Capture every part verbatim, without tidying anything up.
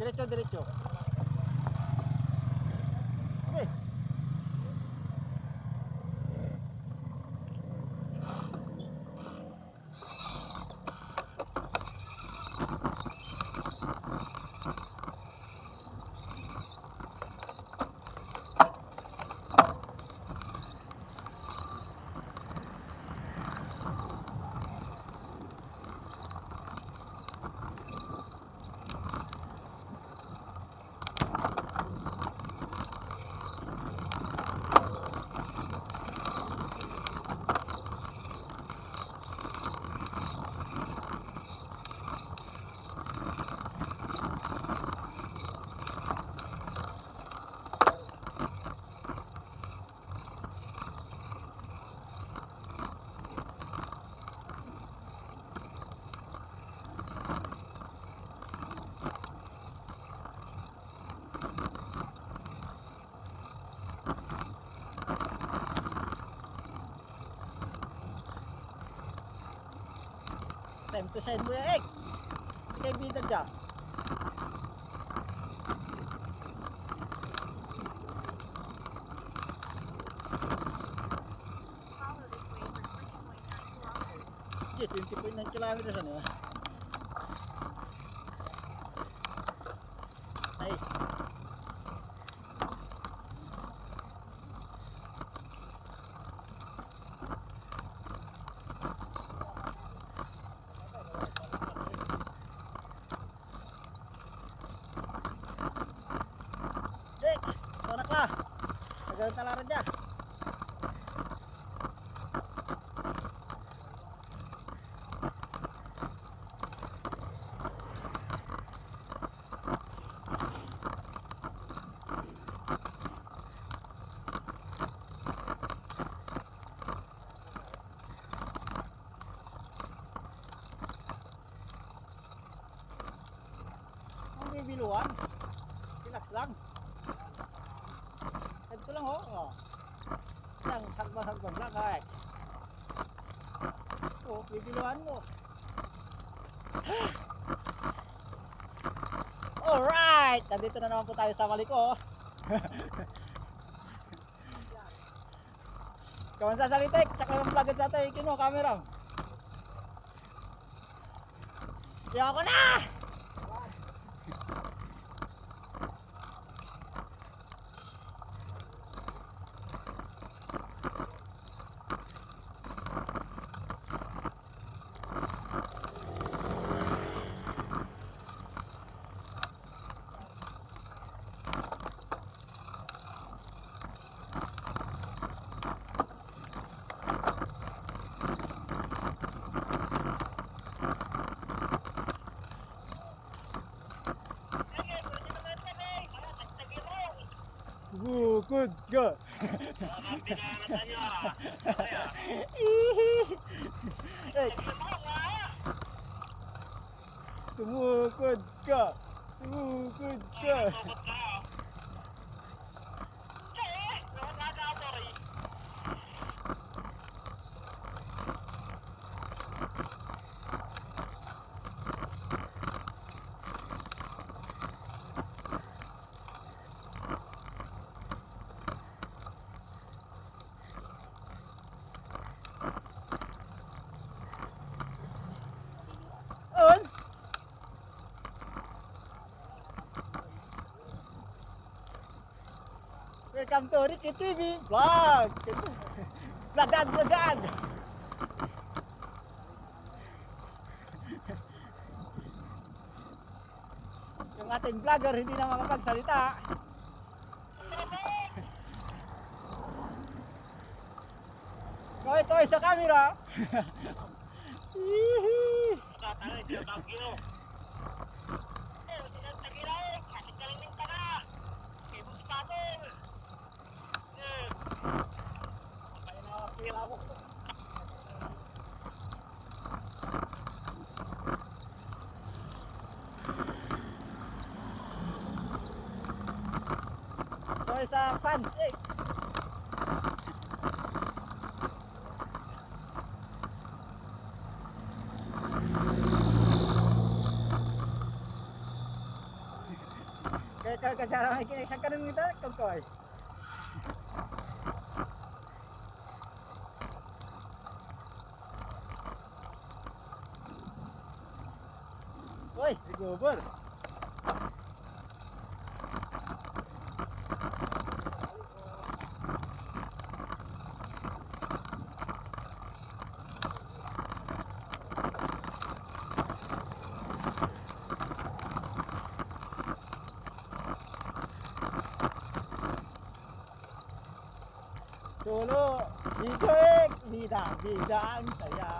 Diretso, diretso. Okay. Time to shine mo ya, Ek. Sige, bida dya. Sige, twenty point nine kilometers, ano? Ay. Jake, orak la. Tagal na talaran dya. Ang bibiluan. Relax lang. Ganito lang, oh. Oh. Lang, sagbang-sagbang lang, ay. Oh, bibiluan mo. Alright! Nandito na naman po tayo sa Maliko. Kawan sa salitek, tsaka yung vlog sa tayo, kino, camera. Ayoko na! Bukod ka. Ihi. Ay. Tumukod ka. Tumukod ka. On. Welcome to Ricky T V Vlog. Vlogag, vlogag. Yung ating vlogger hindi na makapagsalita. Kaway-kaway sa camera. Hihi. Toy sa fans, eh. Kasara may kinay sangkaran mo ita, kagkaway. Oy, recover. Solo, bigo, eh, bida, bida ang saya.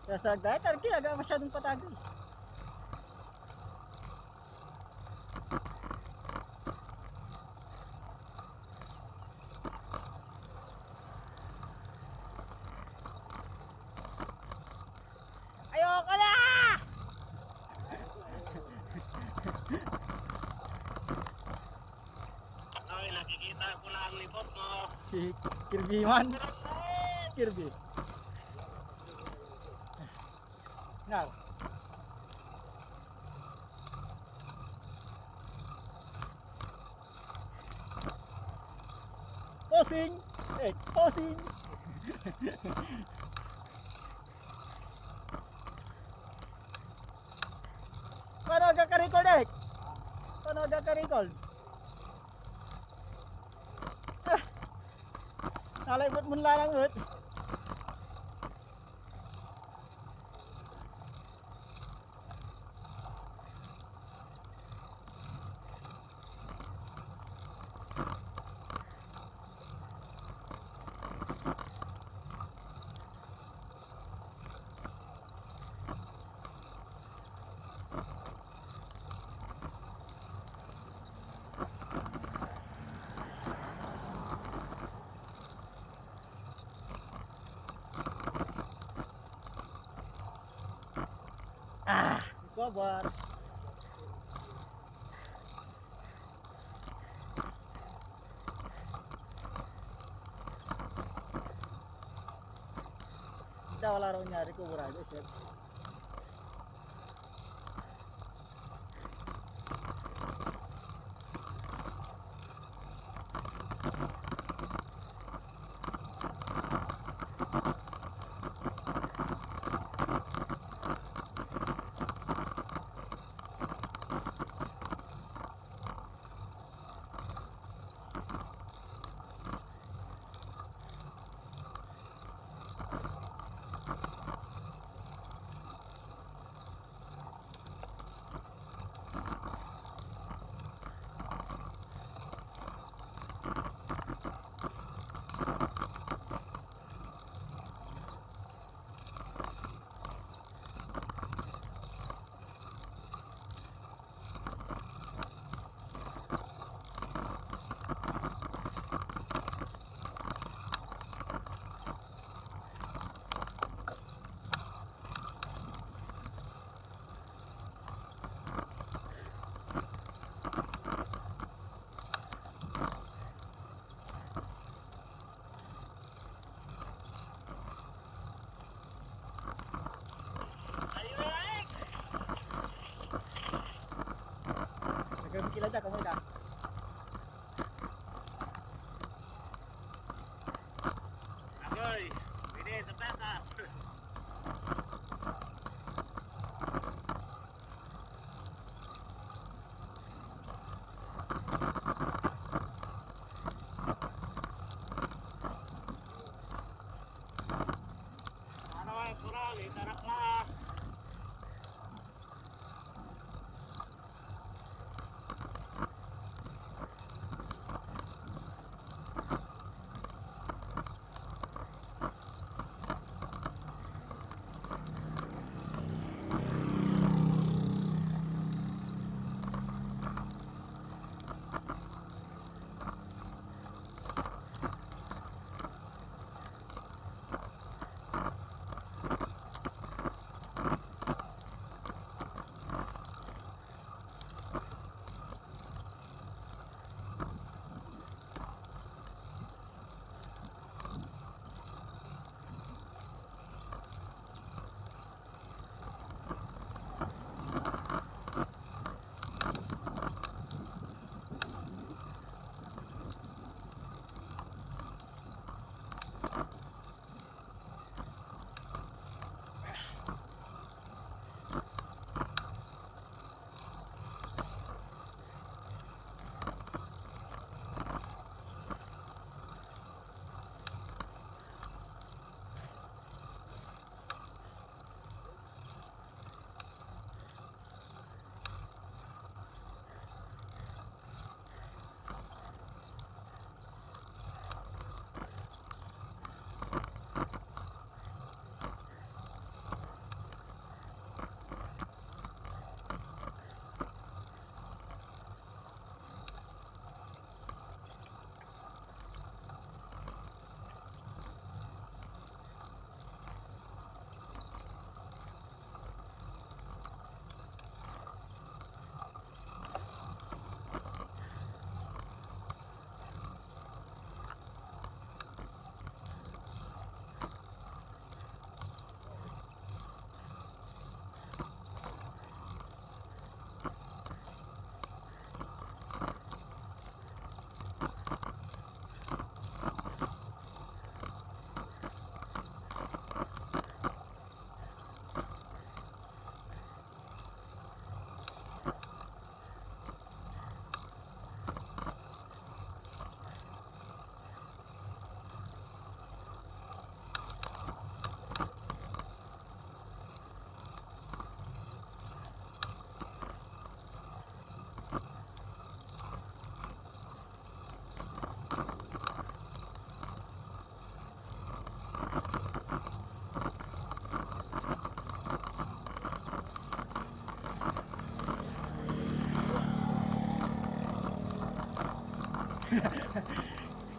Kaya sa diet, Arki, aga masyadong patagay. Ayoko na! Ay, nakikita ko na ang libot mo. Si Kirby man. Kirby. Now. Tossing! Eh, tossing! Paano agka ka-record, eh? Paano agka ka-record? Ah! Nalaybet mon lalanget. Ah! Recover. Ita, wala raw niya recover, sir.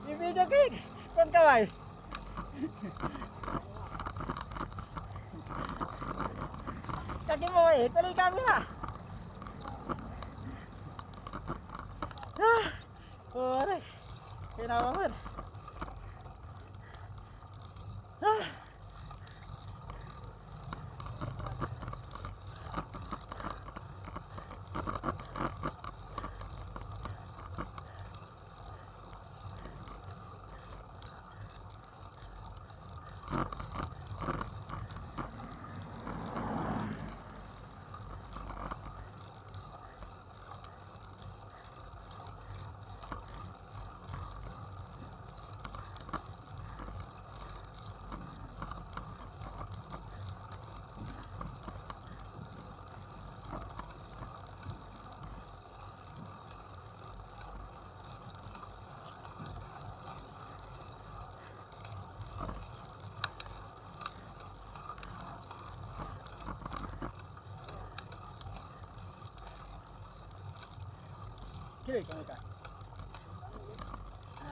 Ibigay ko, eh. Kuan ka, bay. Kaki mo, eh. Tuloy kami, ha? Ah! Pare. Kinawa ko. Ah! Kiri, kung ika. Ha?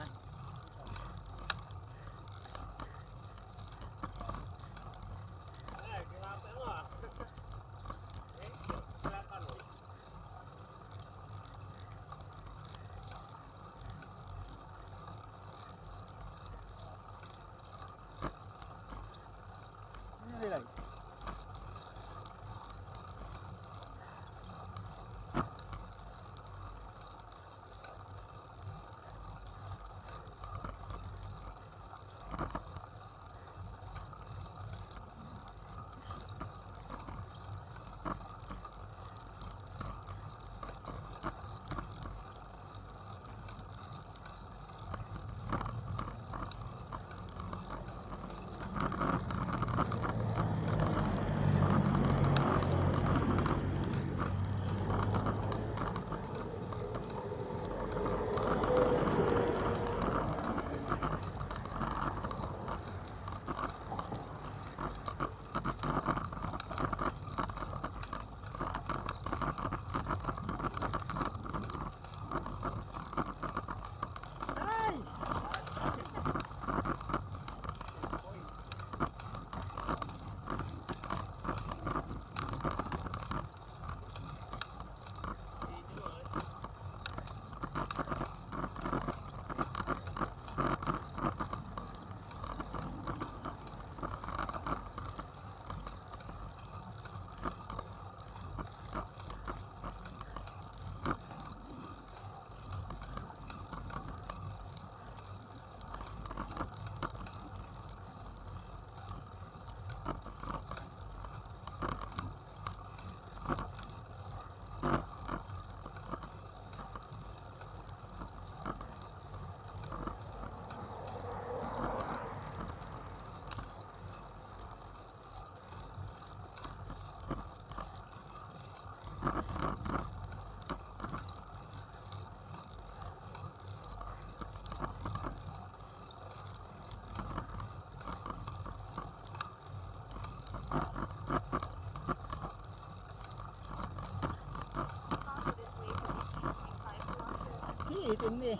Itim ni.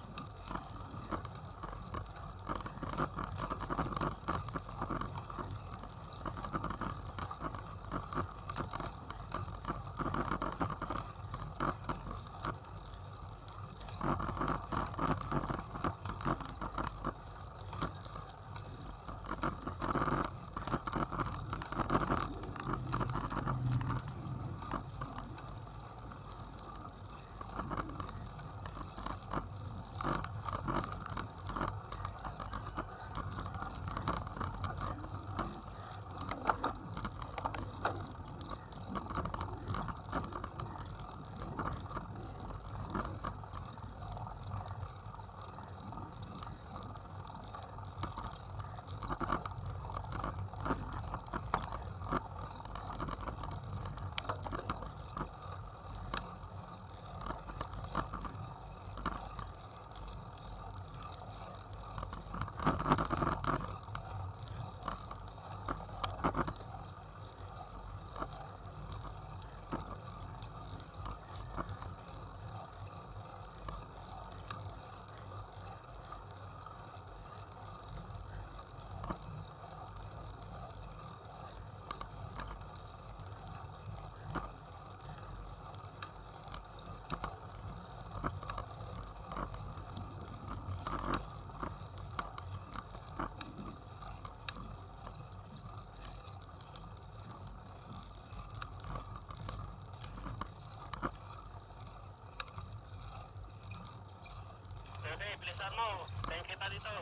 Hey, bilisan mo. Tayo kita dito.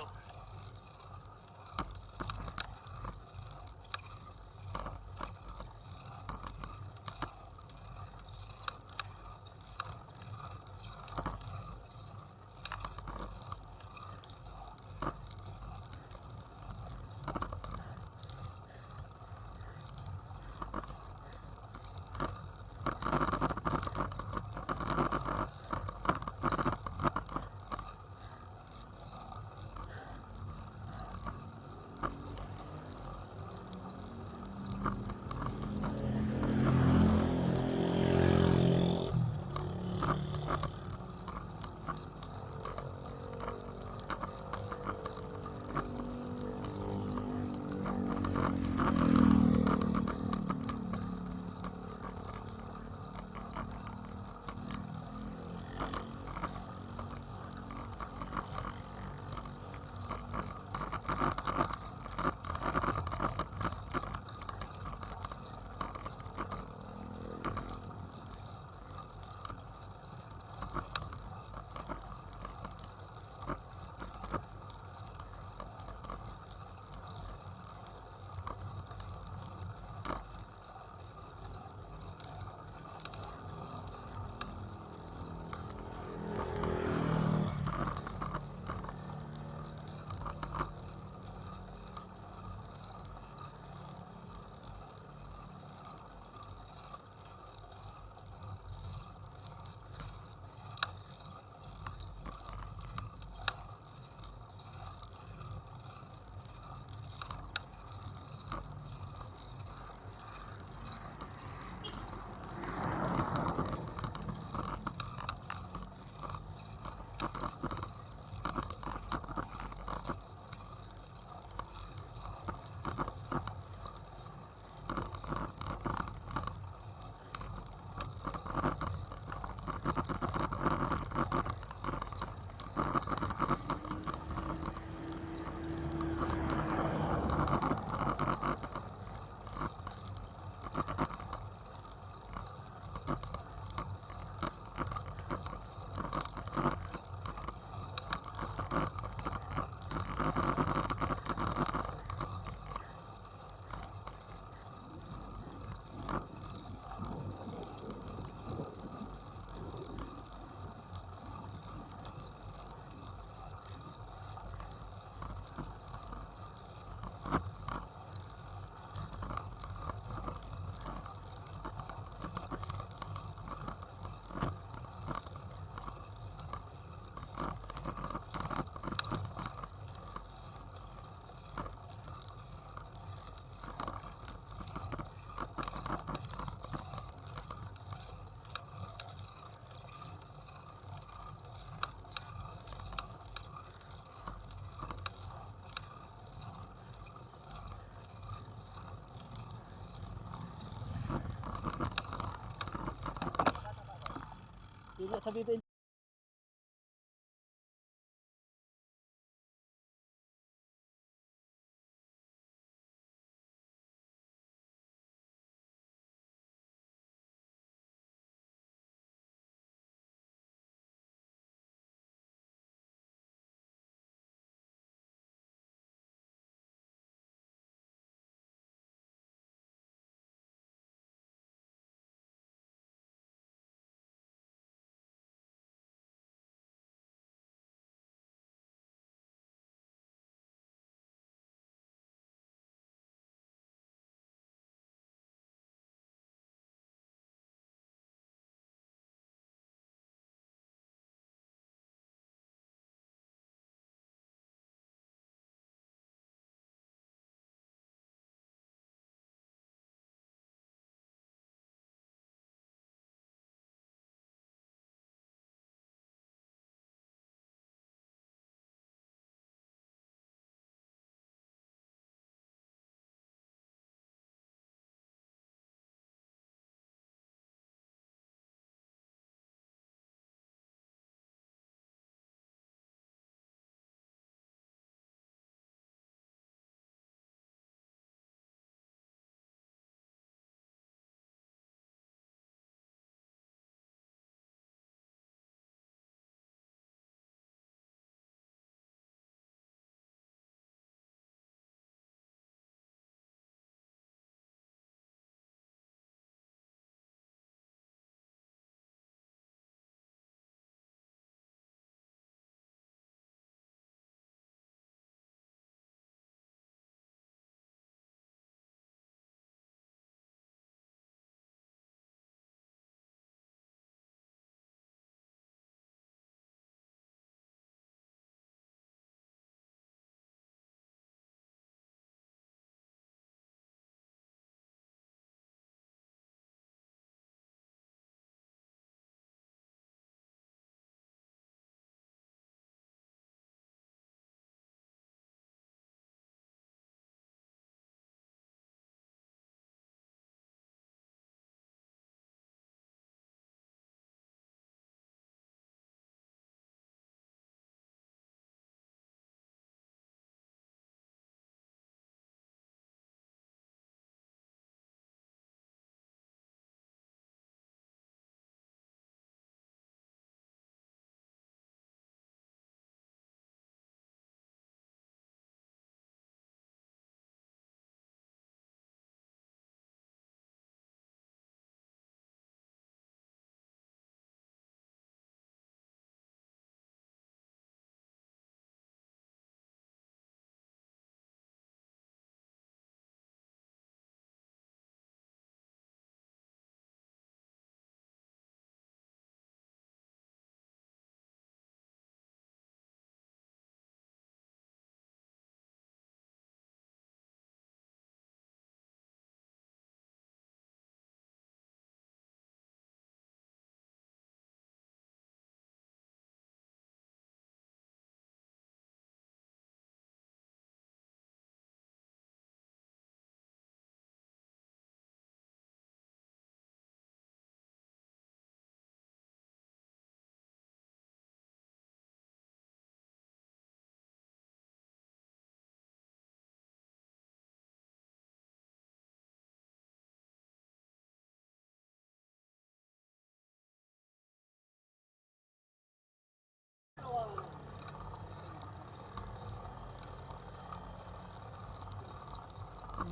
Tingnan sa video.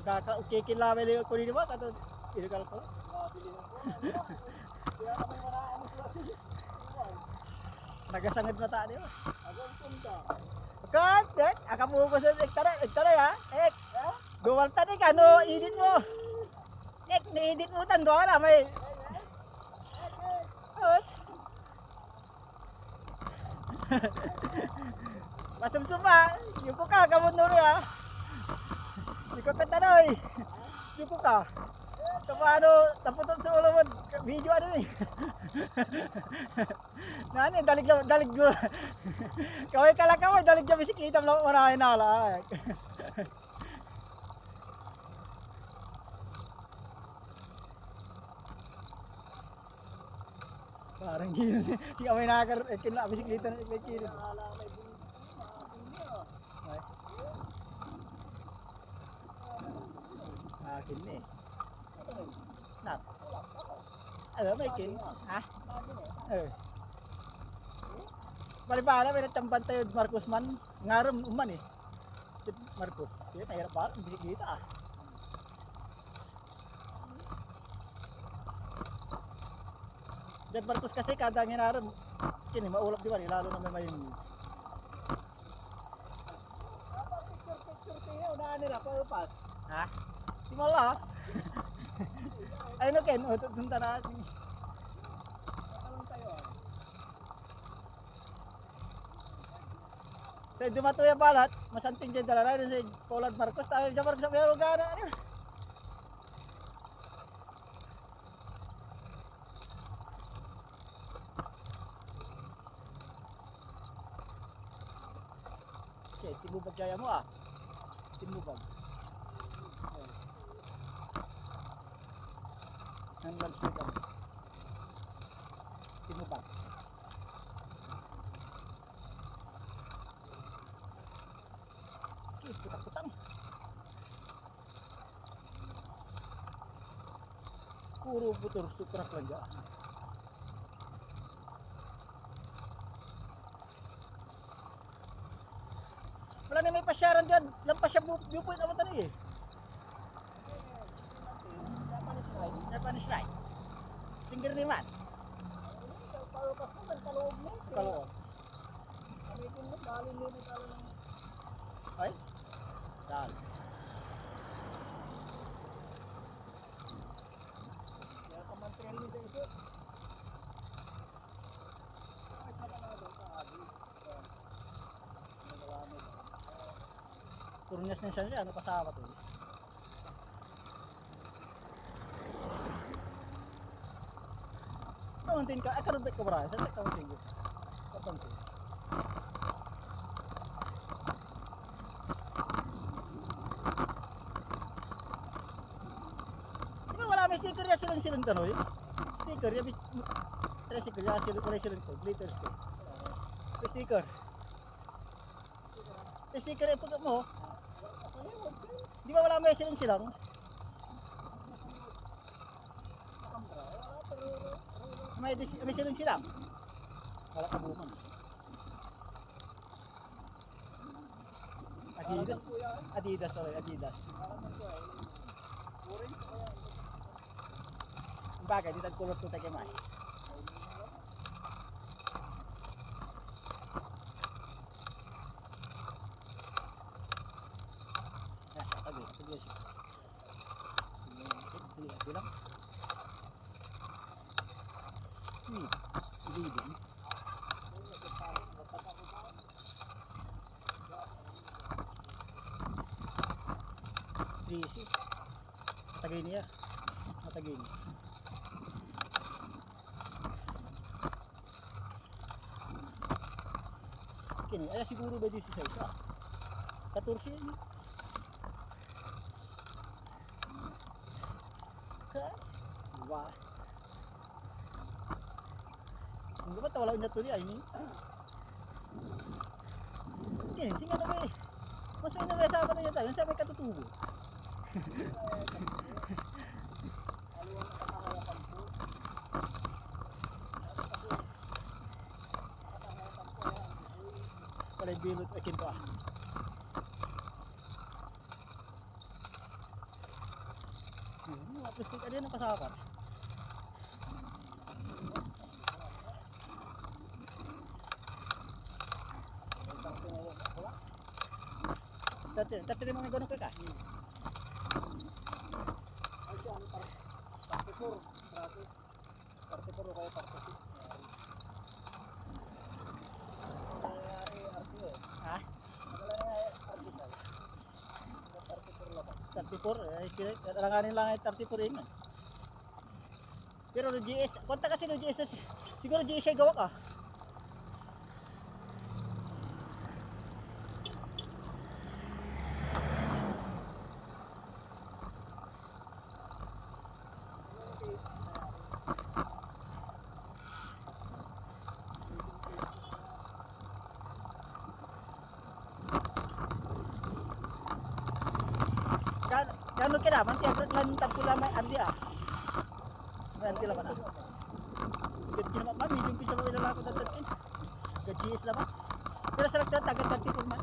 Kaka-, okay, kinlamay liyo ko rin ba? Kato, illegal ko. Nagasangad na tayo. Kat, eh, akapugos sa ektara, ektara, ya. Eh, gumamit ta ni, ano, edit mo. Eh, ni-edit mo tan doon, ah, may. Oh. Masumsum, ah. Yuko ka, kabon nuri, ah. Yuko ka, tanoy. Yuko ka. Sa paano, taputot sa ulo mo, video ano, eh. Nani, dalig lang, dalig mo. Kaway ka lang, kaway, dalig ka, bisikleta mo lang, marahin na lang. Parang gini. Sige, may nakakar-, eh, kina-, bisikleta na, may kilo. Ay. Akin ni. Nat. Alam, may kin. Ha? Eh. Bali pala, may natsamban tayo, Marcos man. Ngarem, uman eh. Si Marcos. Kaya nahirap ba? Hindi kita ah. Diyan Marcos kasi kada nginarem, kini maulap di ba? Lalo na may mayung. Picture-picture kayo, unaan nila, paupas. Ha? Di mo la. Ay, no, Ken, o, ito, ito, tara. Tatalon tayo, ah. Sa dumato ya balat, masanting diyan dala na si Poland Marcos, tayo diyan Marcos, ang gana, ano? Okay, tinmubag kaya mo, ah. Tinmubag. Ayan. Ang lanswegan. Tinmubag. Okay, putak-putang. Puro motor so crack lan dia. Wala ni may pasyaran diyan. Lampas ya bu-, viewpoint naman tani eh. Japanese ride. Japanese ride. Singer ni man. Kaloob. Ay? Saan? Kurnyas ng siya, ano kasama to? Kauntin ka, ay, karubet ka, bra. Sa kauntin ko. Kauntin. Di ba wala may sticker ya silang-silang tanoy? Sticker ya, may tricycle ya, silang, wala silang to, glitters to. May sticker. May sticker ya pag mo. Di ba wala may silang-silang? May dis-, may silang-silang. Wala ka buman. Adidas. Adidas, sorry, Adidas. Bagay, di tagkulot ko tayo man. Ah, tabi, tabi siya. Bilang. Hmm. Hindi din. Busy. Matagay niya. Matagay niya. Kini, ay, siguro ba disisais, ah? Katorse yun. Diba? Ang dapat wala niya tuli, ay, ni. Kini, singa na ba eh? Mas may nalasapan na yata, yun sa may katutubo. Walay bilot, akin to, ah. Adi na kasapan. Dati, dati rin mga gano'n ka. Ay, siya, ano, par-, parte four, parte, parte four o kaya parte six. Nangyari, R P O eh. Ha? Wala na nga, R P O tayo. Parte four lang ba? Thirty-four, eh, kira-, alanganin lang ay thirty-four yun, eh. Pero no G S, kuwanta kasi no G S, siguro G S ay gawak, ah. Kan, kano kira, manti agrat lan tampol la may andi, ah. May andi la ba na? Gad kinamat man, medium pisa mo ilalako dad tatin. Gad G S la ba? Pero sarag ka, taga thirty-four man.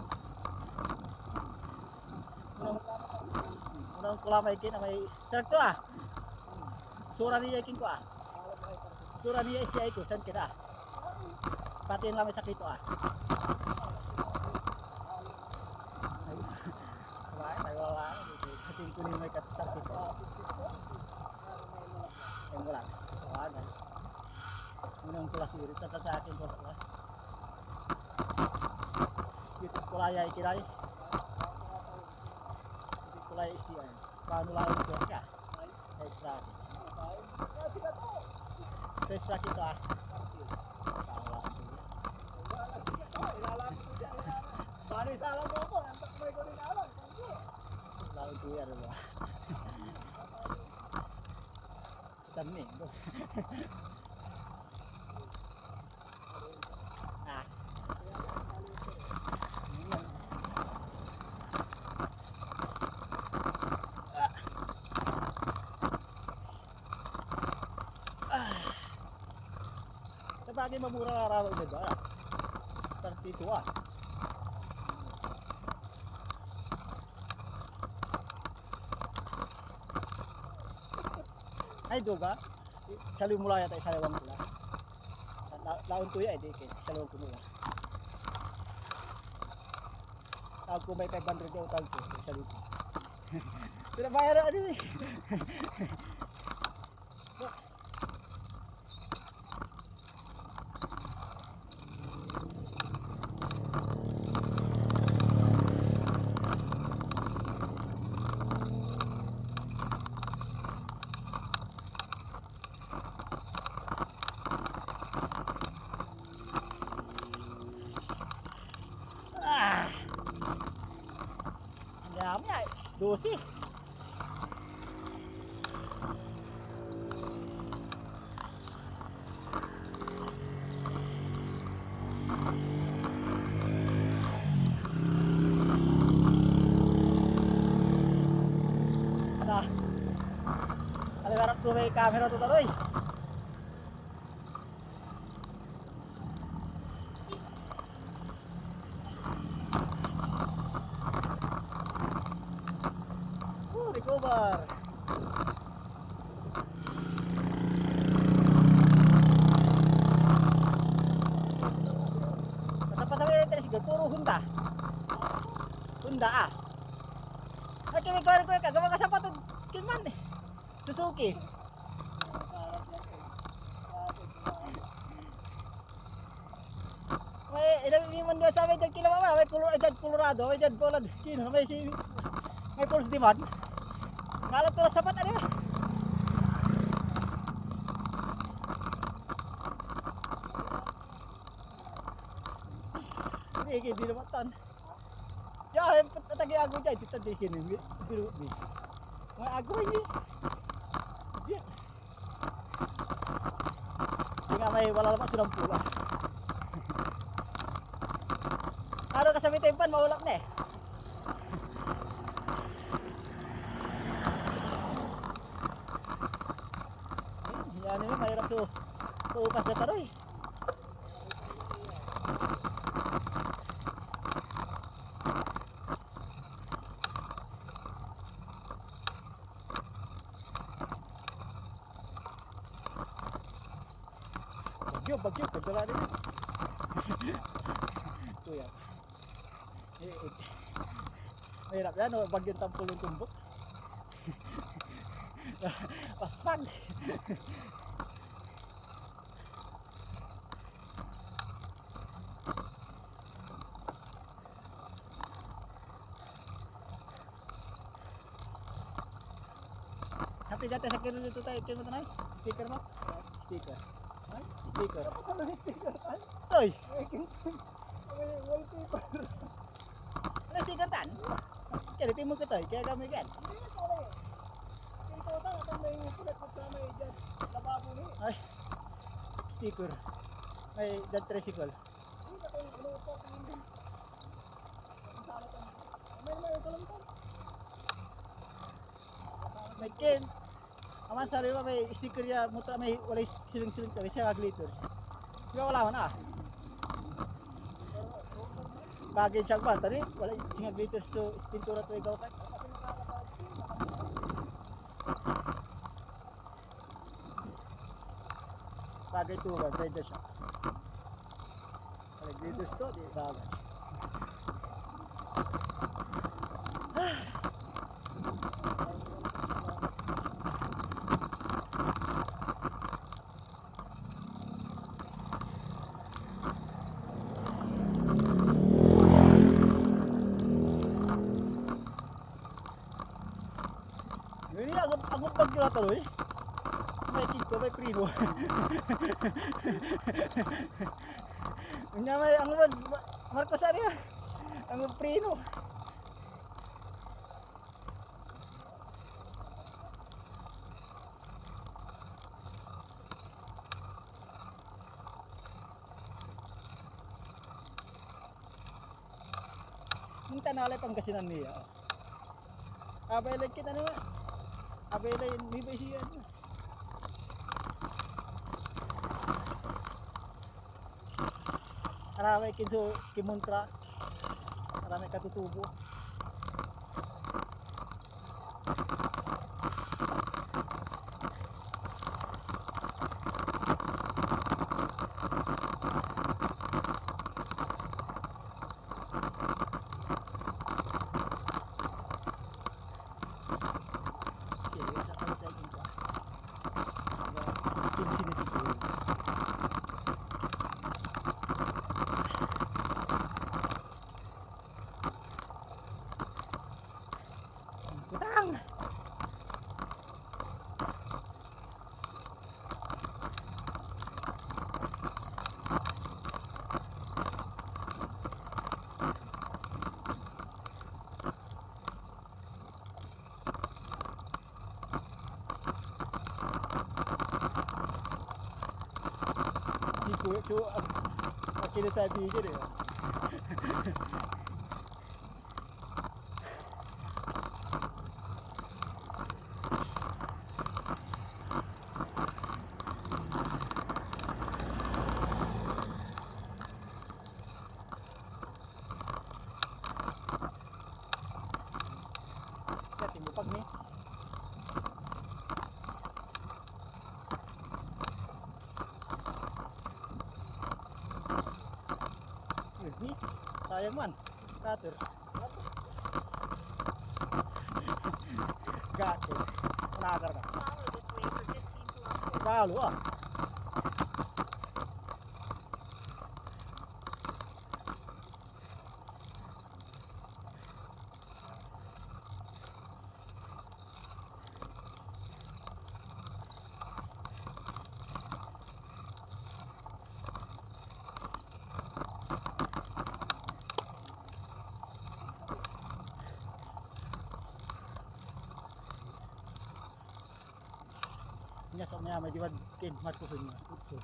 Unang, unang kulamay kin, may sarag to, ah. Sura niya kin ko, ah. Sura niya S T I ko, san kira? Pati yung lamay sakit ko, ah. Ay, wala, ay, wala. Kasi ko ni may katakit ko. Ay, wala. Wala, gan. Unang klase, rin, tatasakin ko, ah. Ito, kulaya, ikiray. Ito, kulaya, S T I. Paano lang ito, ka? Sa extra. Sa extra ito, ah. Wala ko yan, ano ba? Saan ni? Ah. Ah. Sa bagay, mamura la raw ed edad, ah. Thirty-two, ah. Ay, duga. Saliw mo la yata, isaliwan ko la. La-, laon to ya, eh, di, eh, saliwan ko la. Tawag ko may five hundred ya utang ko, isaliw ko. Pinabayaran, ano, eh. Ah! Ang dami ay, dose. Ano? Aliwarap ko may camera to, taroy. Oh, recover. Patapatawid na tayo, siguro puro Honda. Honda, ah. Ay, kami, kuya, kuya, kagawang ka sapato, Kilman, eh. Suzuki. May, ilan yung man doon sa may dyan kila mama, may Colo-, may dyan Colorado, may dyan Poland, sino, may si, may Pulse Demand. Ngalat ko lang sapat, ano yun? Hindi, hindi naman tan. Ya, yung atagi ago dyan, dito di kini, biro di. Mga ago ini. Di. Di nga may wala naman silang pula. Araw ka sa may tempan, maulap na eh. Yan yun, mahirap to. Tuukas na taroy. Yo, bagyo, pagdala rin. Kuya. Eh, eh. Mahirap yan, oh, bagyo tampol yung tumbok. Paspag. Happy ka tayo sa kilo dito tayo. Kaya mo ito na? Sticker mo? Sticker. Ha? Sticker. Dapat pala may sticker, tan? Toy! May kin-, may wallpaper. Ano sticker, tan? Kaya rin mo ko, Toy. Kaya kami kan. Hindi, pare. Ito, tan, ito may pinagpagsamay dyan. Lababo ni. Ay. Sticker. Ay, dyan tricycle. May kin. Aman, sabi mo, may sticker ya, motor, may, walay siling-siling tayo, siya glitters. Di ba, wala man, ah. Bagay siya, ba? Tani, walay singa glitters, so, pintura to, ikaw, kay. Bagay to, ba? Bagay siya. Ay, dito to, di bagay. Yun yung agap, agap bagyo na tuloy. May kiko, may primo. Unya may angubad, Ma-, Marcos Aria. Angub prino. Yung tanalay Pangasinan niya, oh. Abay, like kita naman. Abay, like, may ba siya, ano? Araway kin so kimontra. Araway katutubo. Utang! Di ko, so, ah, akin na sabi ko, di ba? Kaya timbupag ni. Uy, ni, sayang man. Cutter. Gato. Nagar ka. Follow this way for fifteen kilometers. Follow, ah. Nya, so, maya, may diwad kin, Marcos Junior. Utso.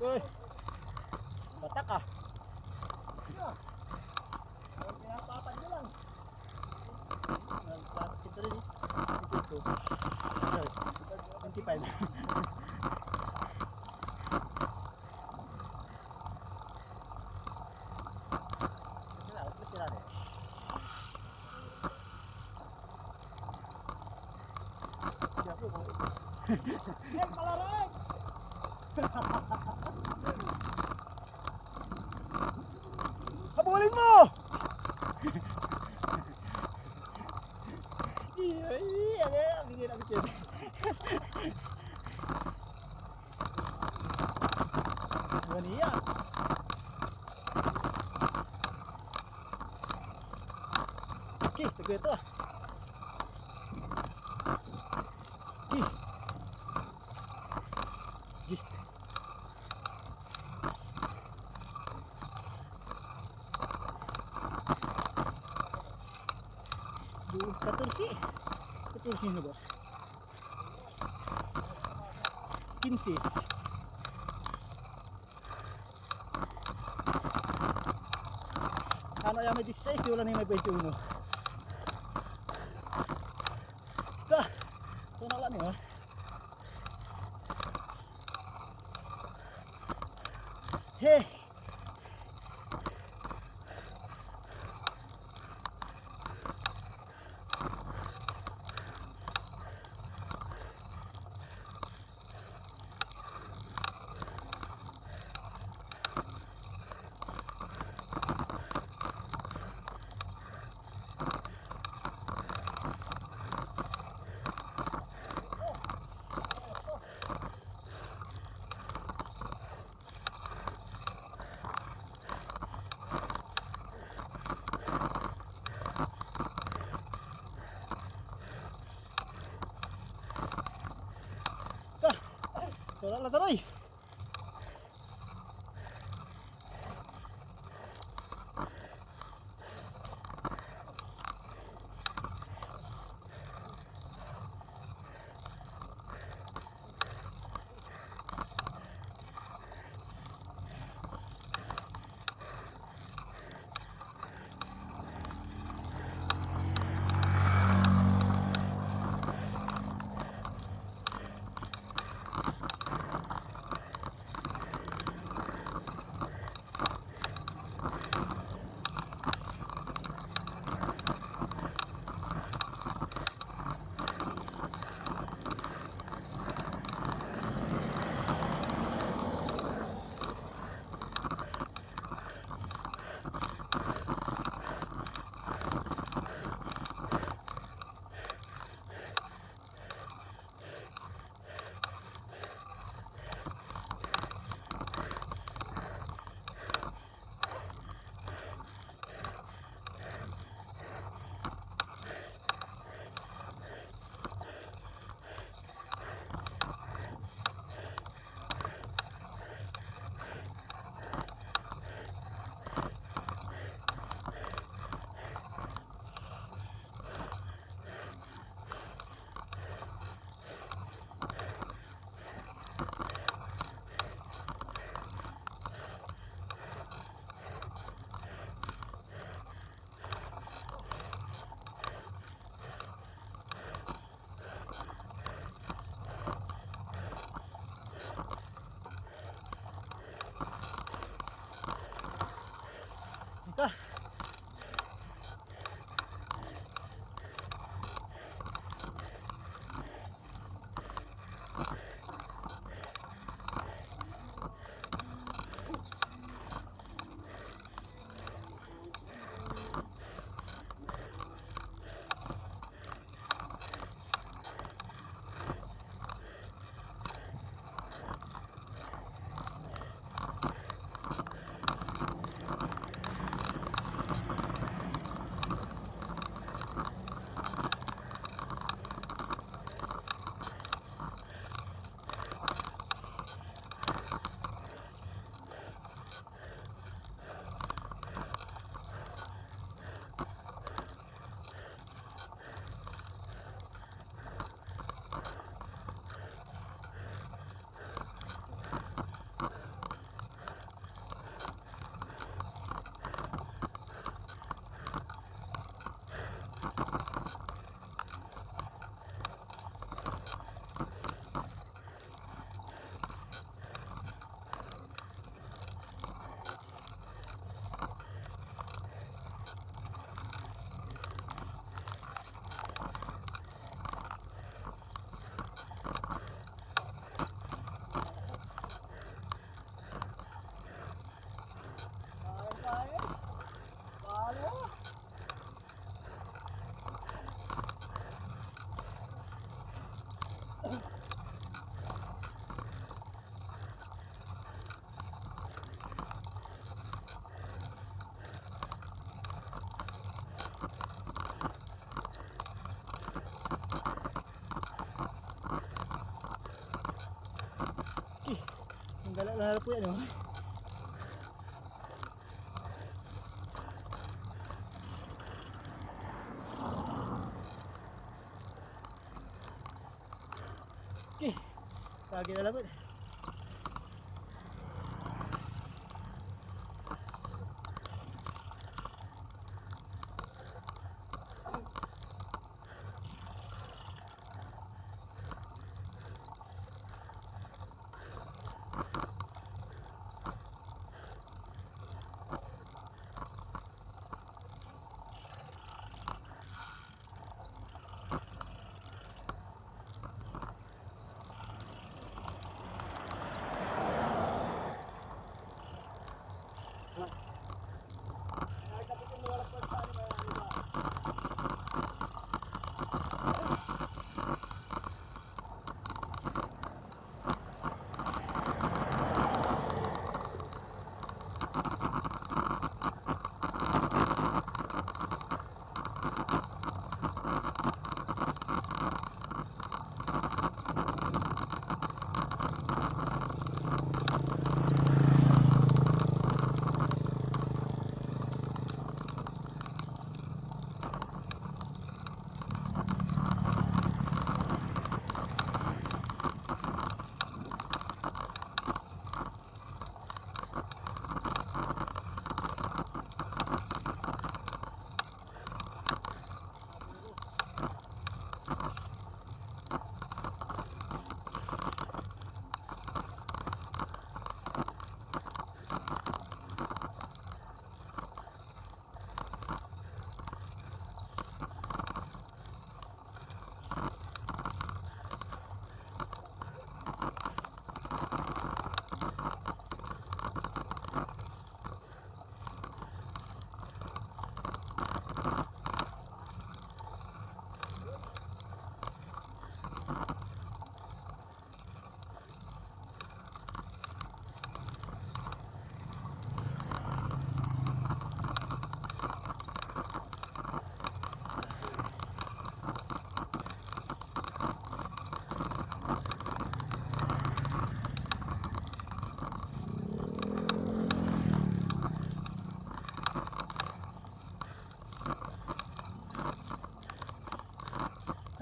Uy! Batak, ah! Pinapatag nyo lang. Nagplastic rin, eh. Ito, ito. Twenty-five. Hey, palaray! Habulin mo! Iya, iya, iya, bigyan ako siya. Wani ya. Okay, tago ito. Okay. Yes. Katorse. Katorse na ba? Kinse. Ano yan, may disisais, wala na yung may bainti uno. Ka! Ito na lang yun. Hey! Ka! Wala la taray! Okay. Ang gala-gala po yan, oh. Okay. Lagi na lang, eh.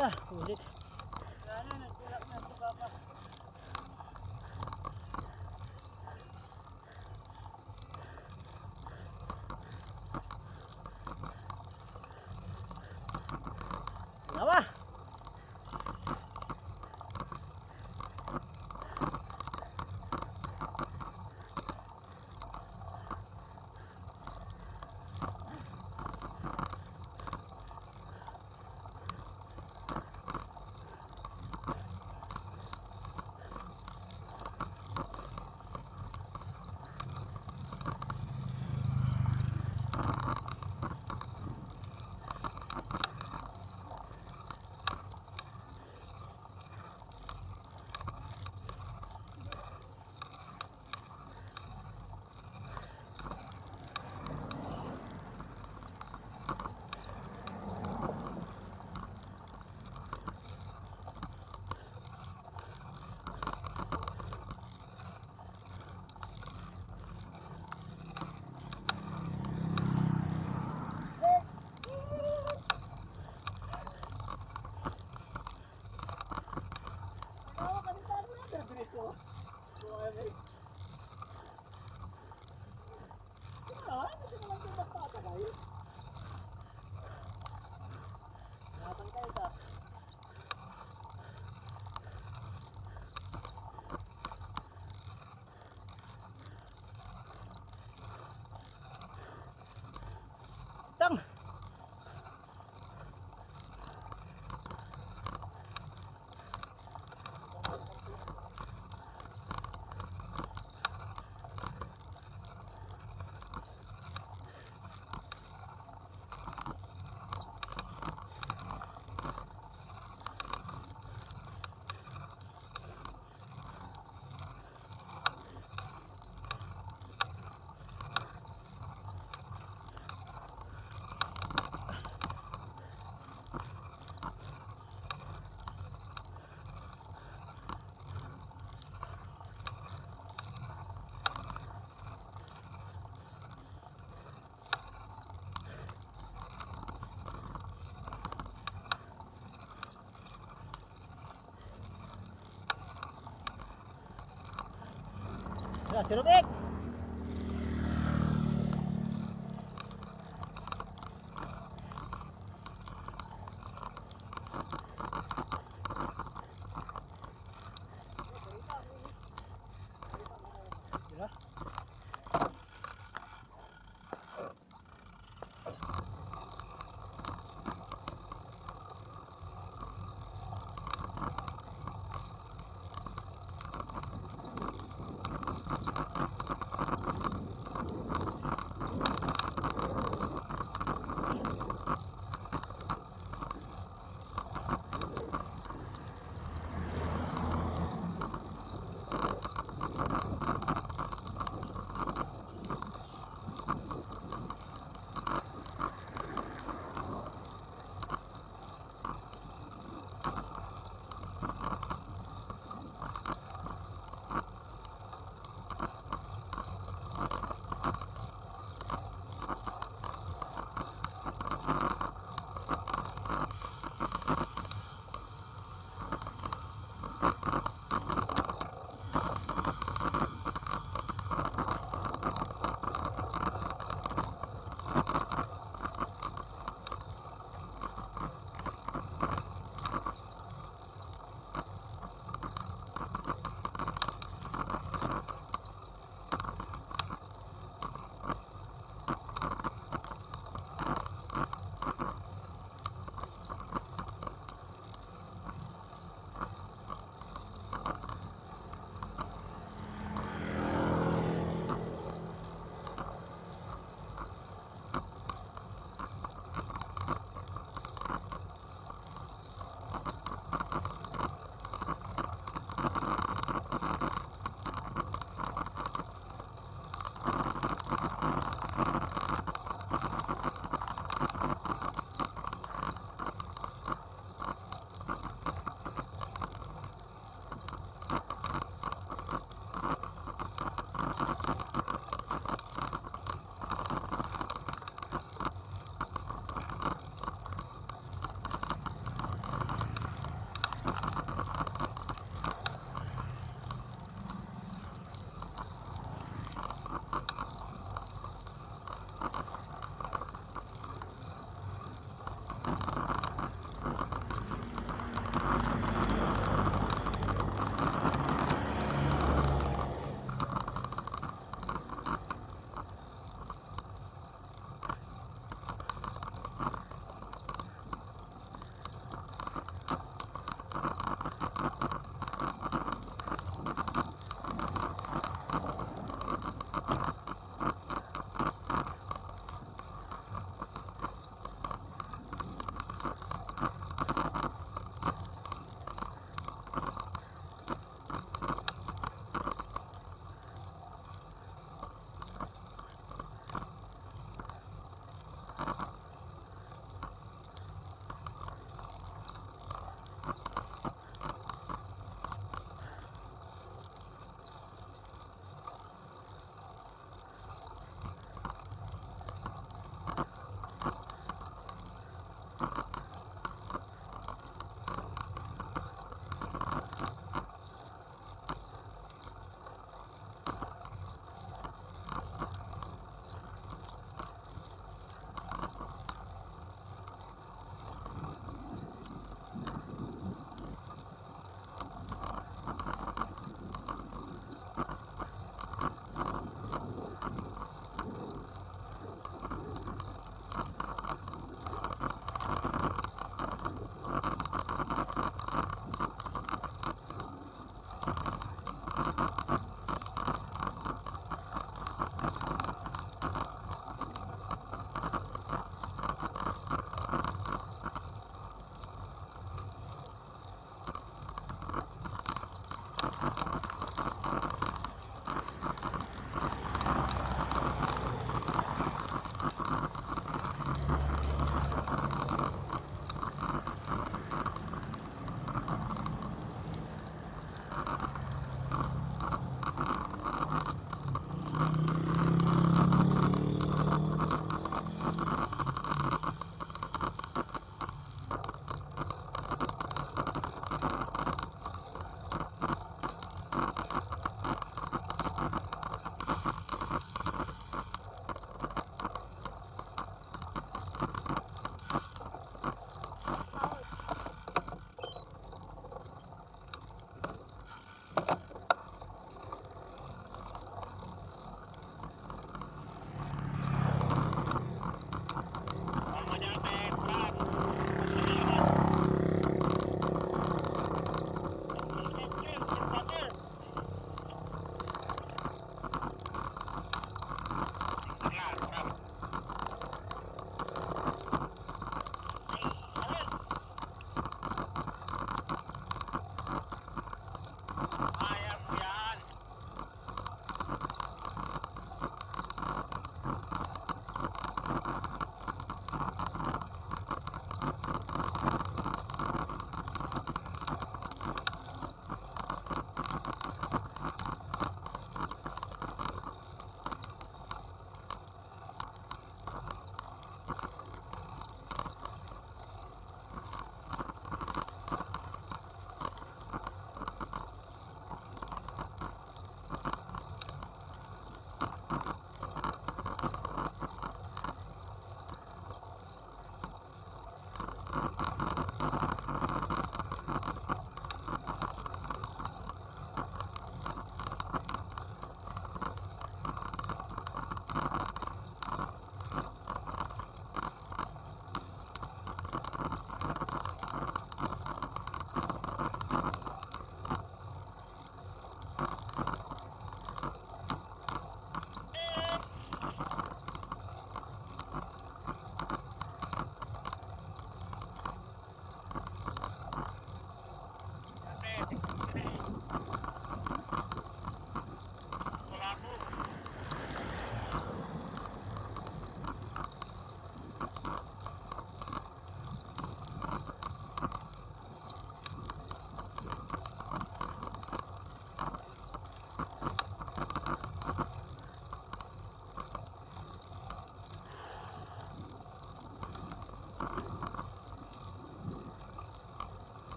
Ah, ulit. Lawa. Tang. Si Rubik!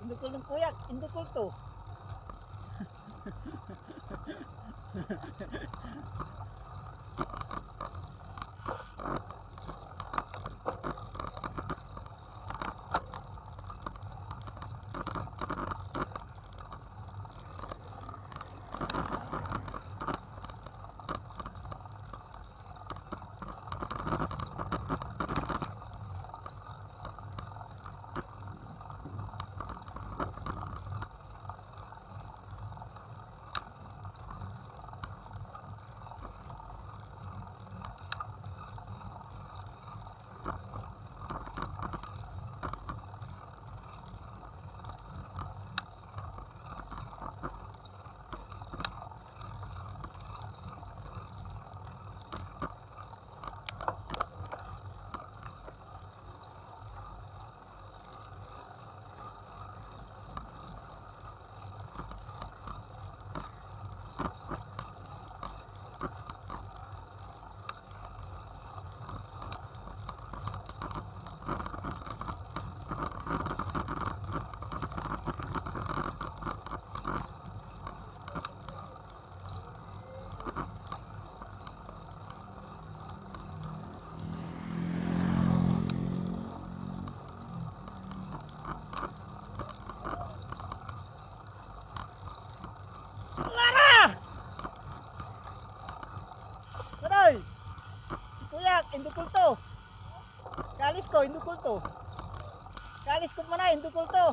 Indukol nen kuya, indukol to. Lara! Aray! Kuya, indukol to. Kalis ko, indukol to. Kalis ko man ay, indukol to.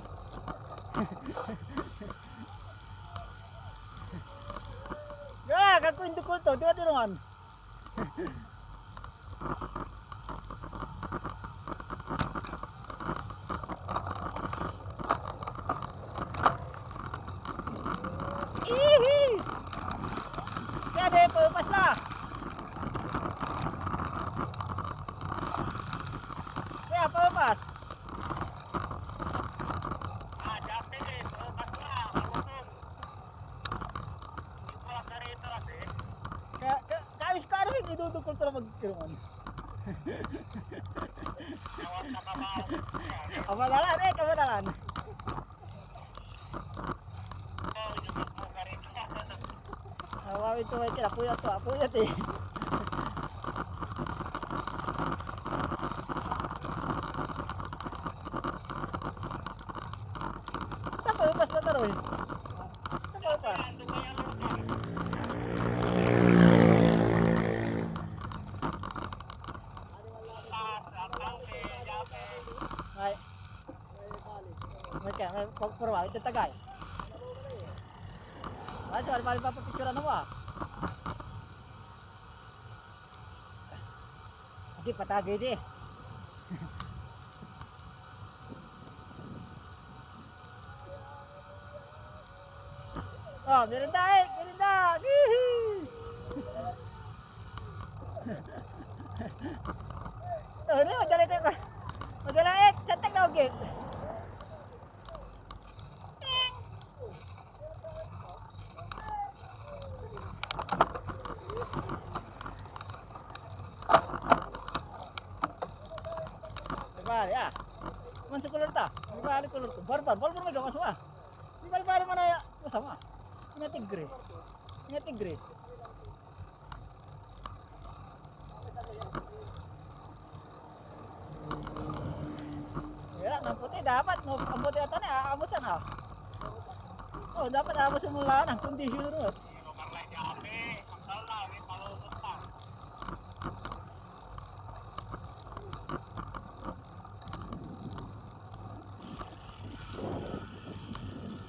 Ya, kako indukol to. Di ba, tinungan? Ihi! Kaya di, paupas na. Kaya paupas. Ka, ka, kaalis ko, ano yung idudukol to na magkiruman? Abalalan, eh, kabalalan. Awawi to, may kinapuyat to, apuyat eh. Tapos, basta na, Roy. Tapos, pa. Ay. May ka, may pagpurwa, ito tagay. Ay, so, bali, bali, papapicturan mo, ah. Hindi, patagay di. Oh, merinda, eh, merinda. Hihi! Oh, ini, madala ito. Madala, eh, santak na ugit. Bali, ah. Man sa kolor ta. Bali, kolor to. Barbar, barbar may gawas mo, ah. Bali, bali mo na ya. Masama. May tigre. May tigre. Wala, namputi dapat, no, amputi ata ni, aamusan, ah. Oh, dapat aamusan mo lang ang kondisyon mo.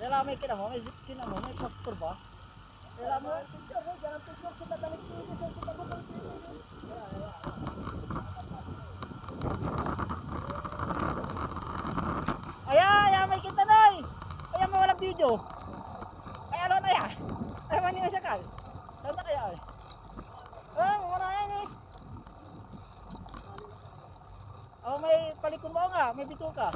Wala, may kinamo, may kinamo, may pastor ba? Wala mo. Aya, aya, may kita, Noy! Aya, may walang video. Aya, ano na ya? Aya, mani yung sakal. Saan na kaya, eh? Ah, wala yan, eh. Oh, may palikon mo nga, may bituka.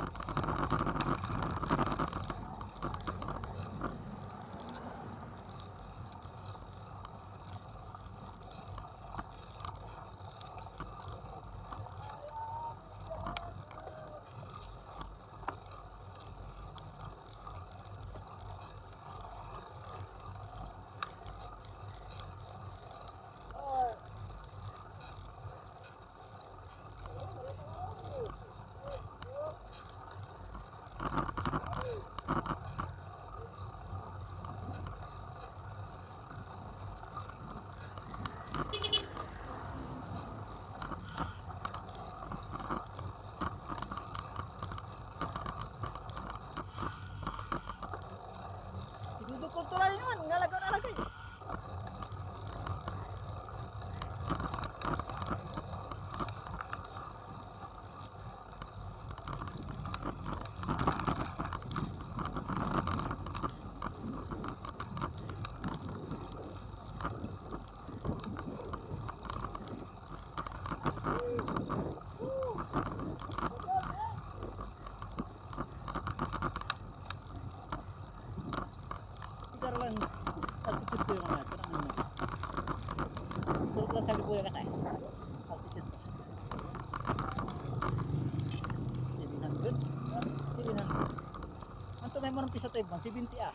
Marumpisa tayo, man, seventy, ah.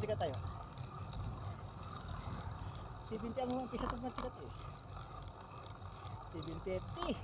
Sikat tayo. Seventy ang umpisa tayo, man, sikat tayo. Seven fifty.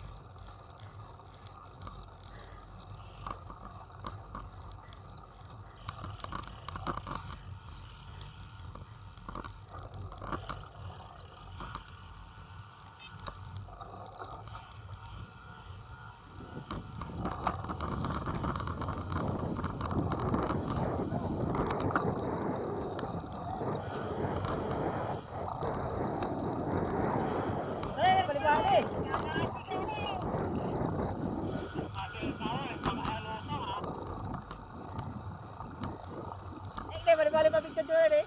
Eh, bali-bali. Eh, bali-bali pa picture ko, eh.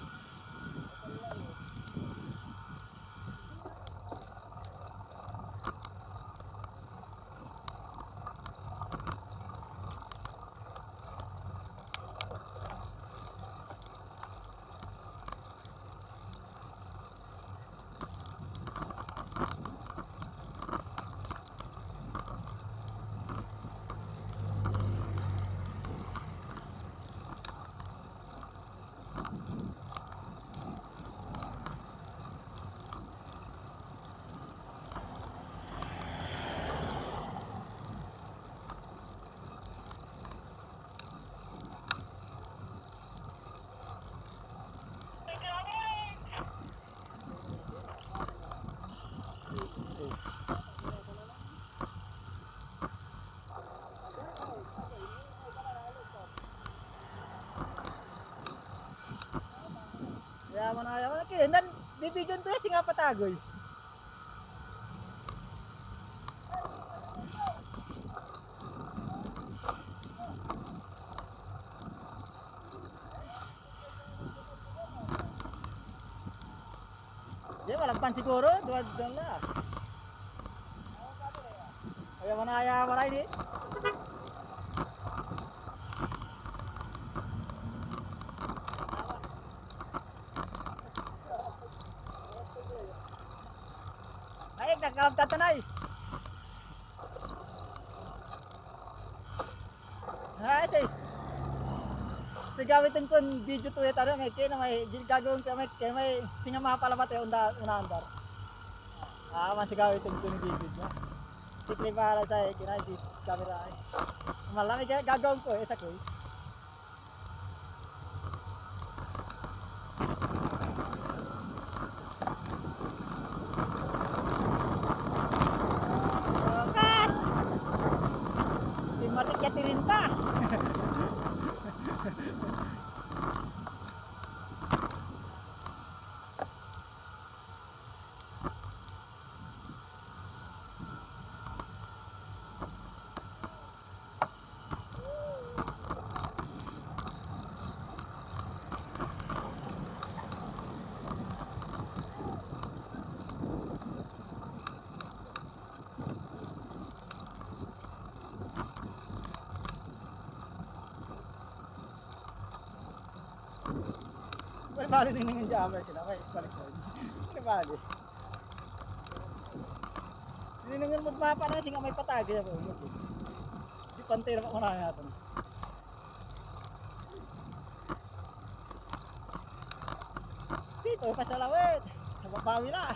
Yaman na, yaman na, kaya nan, bibidyoan to ya, singa patagoy. Di, walang pan siguro, duwa, duwa la. Ay, manaya, waray ni. Ay, nagkakabtan tanay. Ay, say. Say gawiten kon video to, eh, taro, may kaya may gagawin ko, may, kaya may singa mapalabat, eh, unda, unaandar. Ah, man, say gawiten kon video to. Sikli bahala sa, eh, kinay, si camera, eh. Malamig, eh, gagawin ko, eh, sa ko, eh. Kas! Timatik ya tirinta. Bali-bali nin ingen jammer sila, may balik ko. Bali-bali. Ninengen mod mapa na, singa may patagay ako. Di pantay na ako na nga ito. Dito, pasalawit. Nababawi na.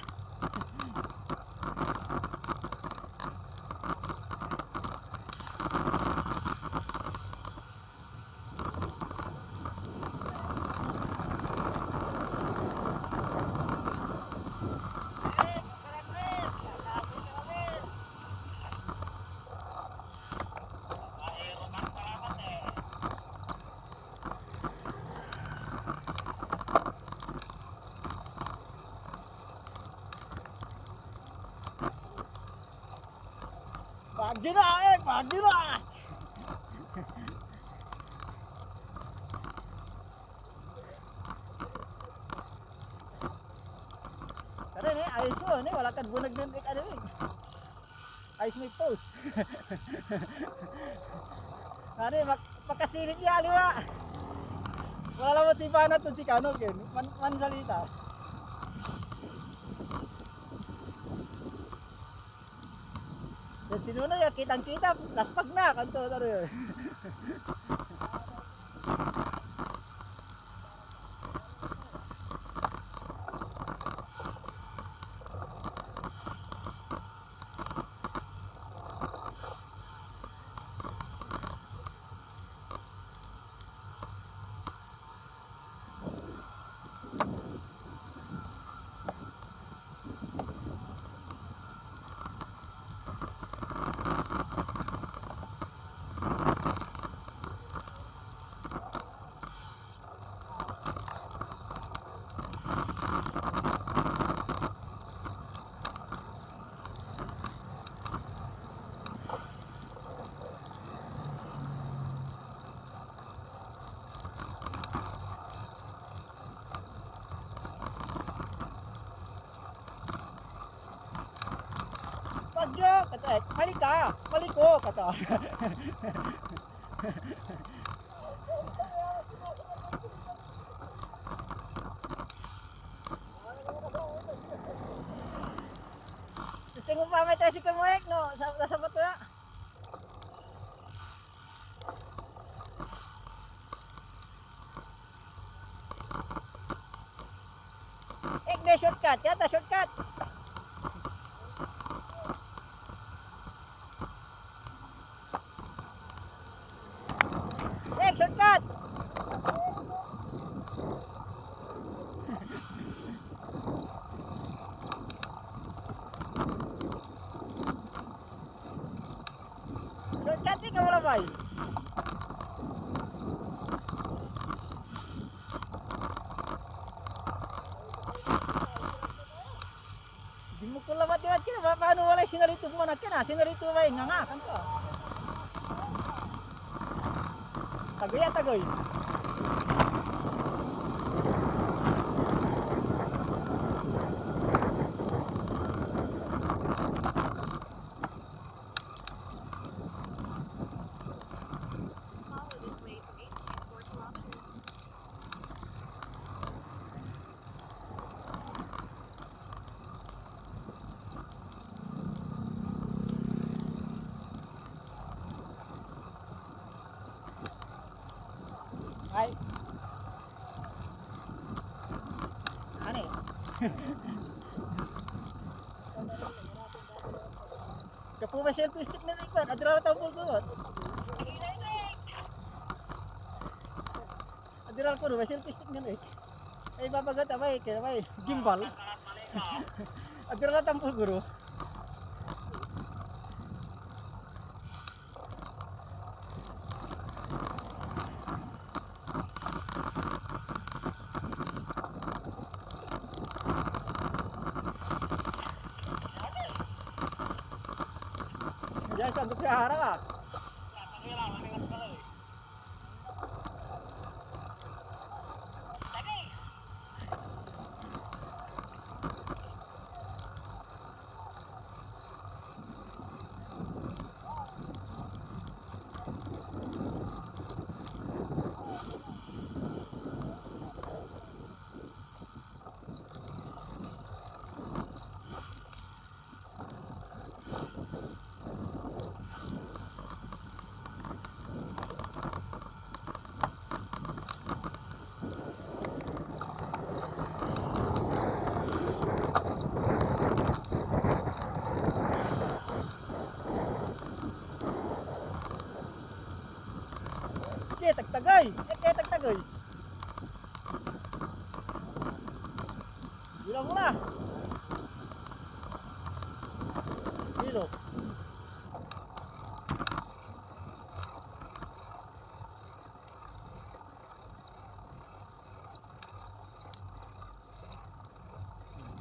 Pagi na, eh! Pagi na! Tara, ne, ayos mo, ne, wala kad bunag nen, ano, eh. Ayos mo i-post. Ano, eh, mak-, makasilip ya, aliwa. Wala lang mo si Bana to, si Kano, Ken. Man, mansalita. Yan sinuna ya, kitang-kita, laspag na, kanto, ano yun. Eh, mali ka! Mali ko! Kata. Gusto mo pa may tricycle mo, Ek, no? Sa, sa bato na. Ek, may shortcut. Yata, shortcut. Ek, shortcut. Shortcut, ikaw, labay. Di mo ko labat, di ba? Kaya ba, paano walay sinalito mo na kaya na? Sinalito ba yung nga nga? Kanto. Tagoy ya, tagoy. Ay. Ani? Kapo may selfie stick na ikwan, adira la tampol ko. Adira ko, may selfie stick na, eh. Ay, babagat, abay, kaya, abay, gimbal. Adira la tampol ko. Diyan sa Gutiara, ah. Ike, tagtagay! Ike, tagtagay! Bilang mo na! Kilo.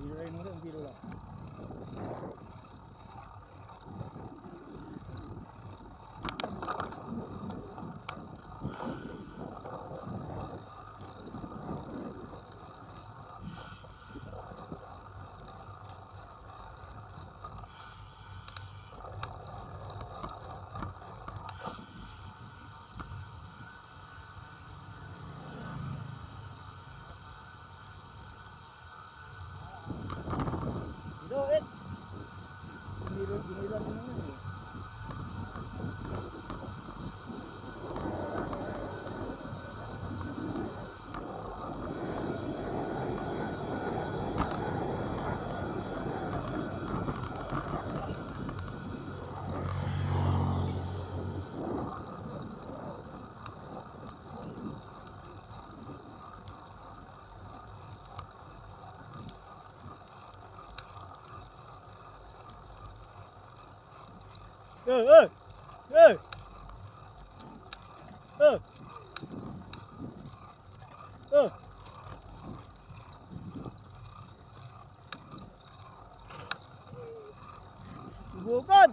Bilo lang, bilo lang. Ilo, et. Ginilo, ginilo, ginilo, eh. Eh, eh! Eh! Eh! Eh! Bukod!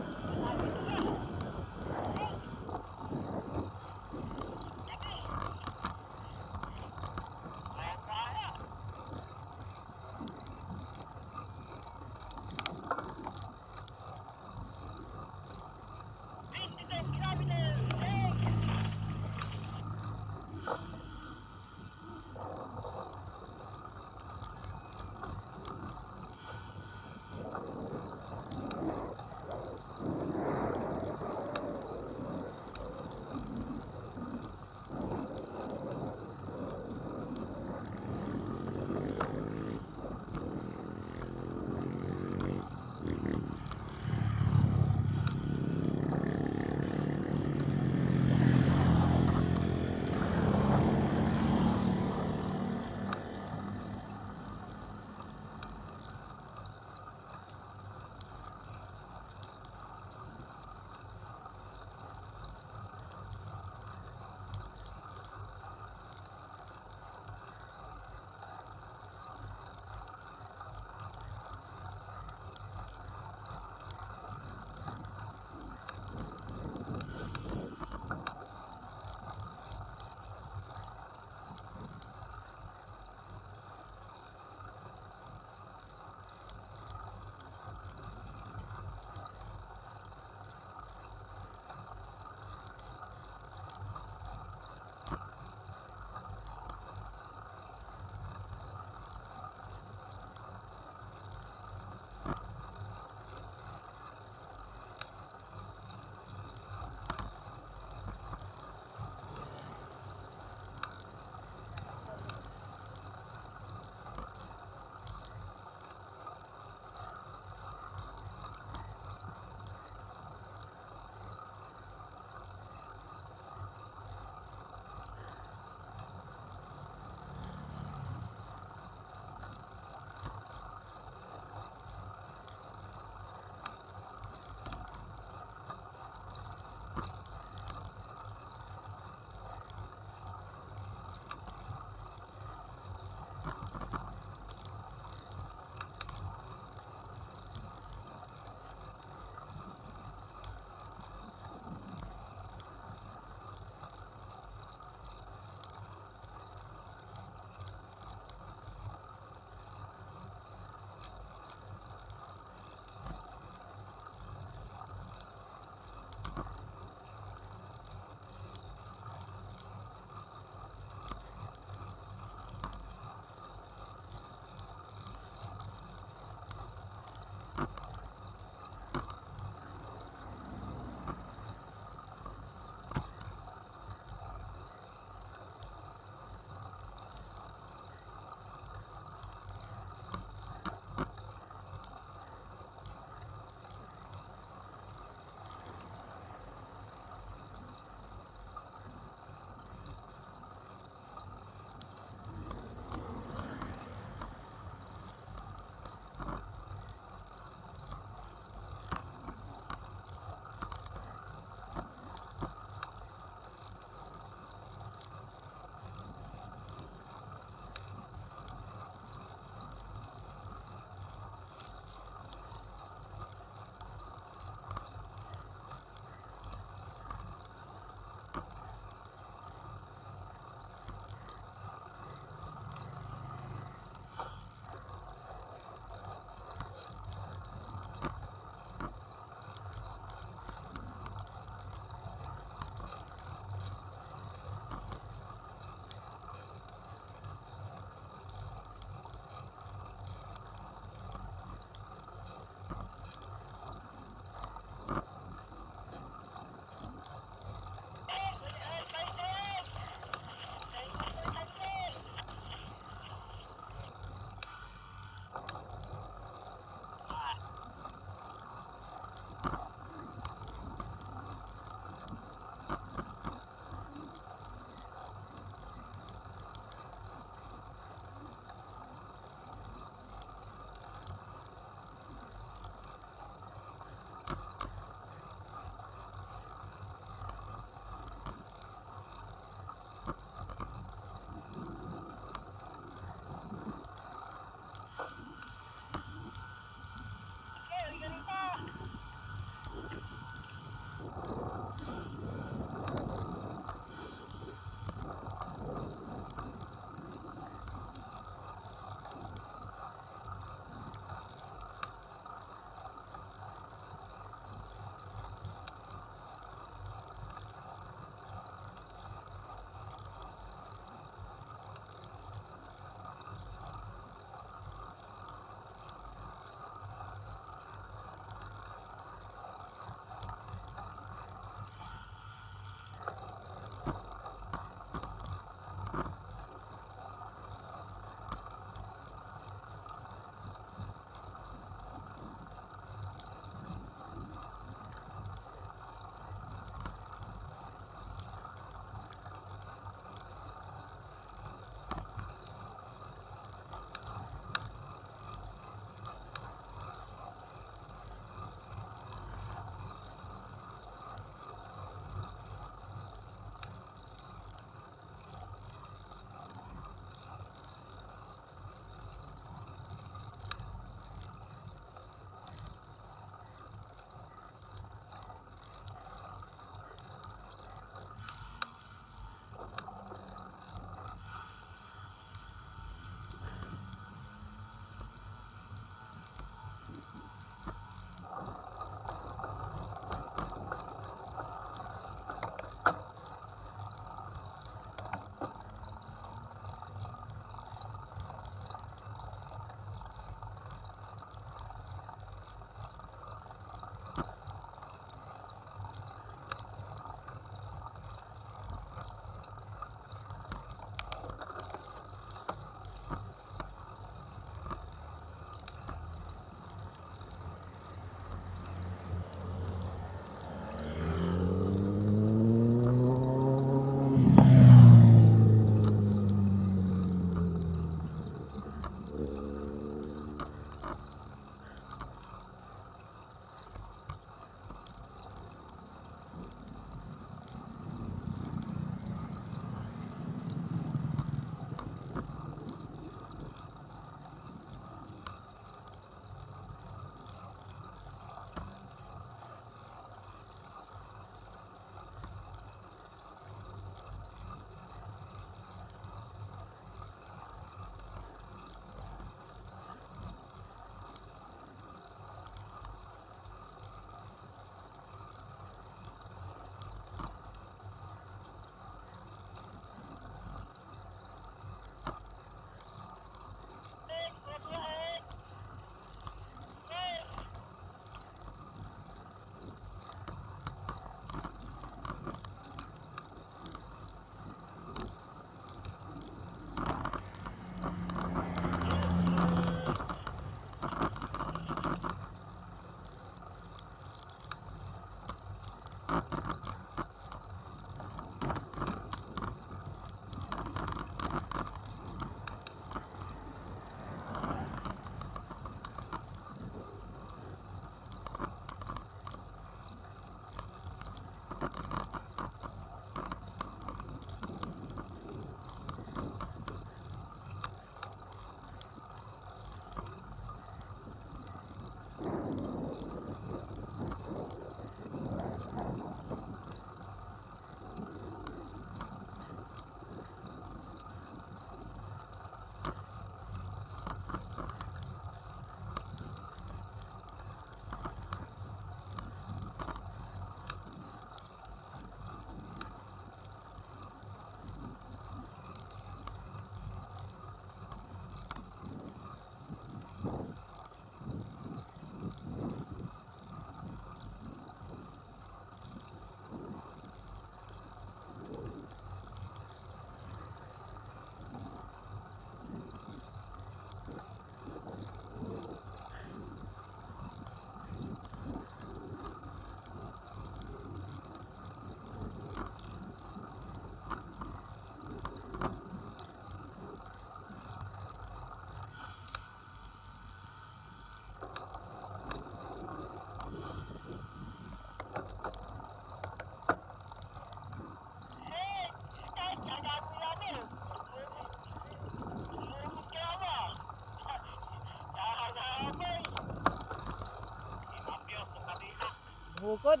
Bukod.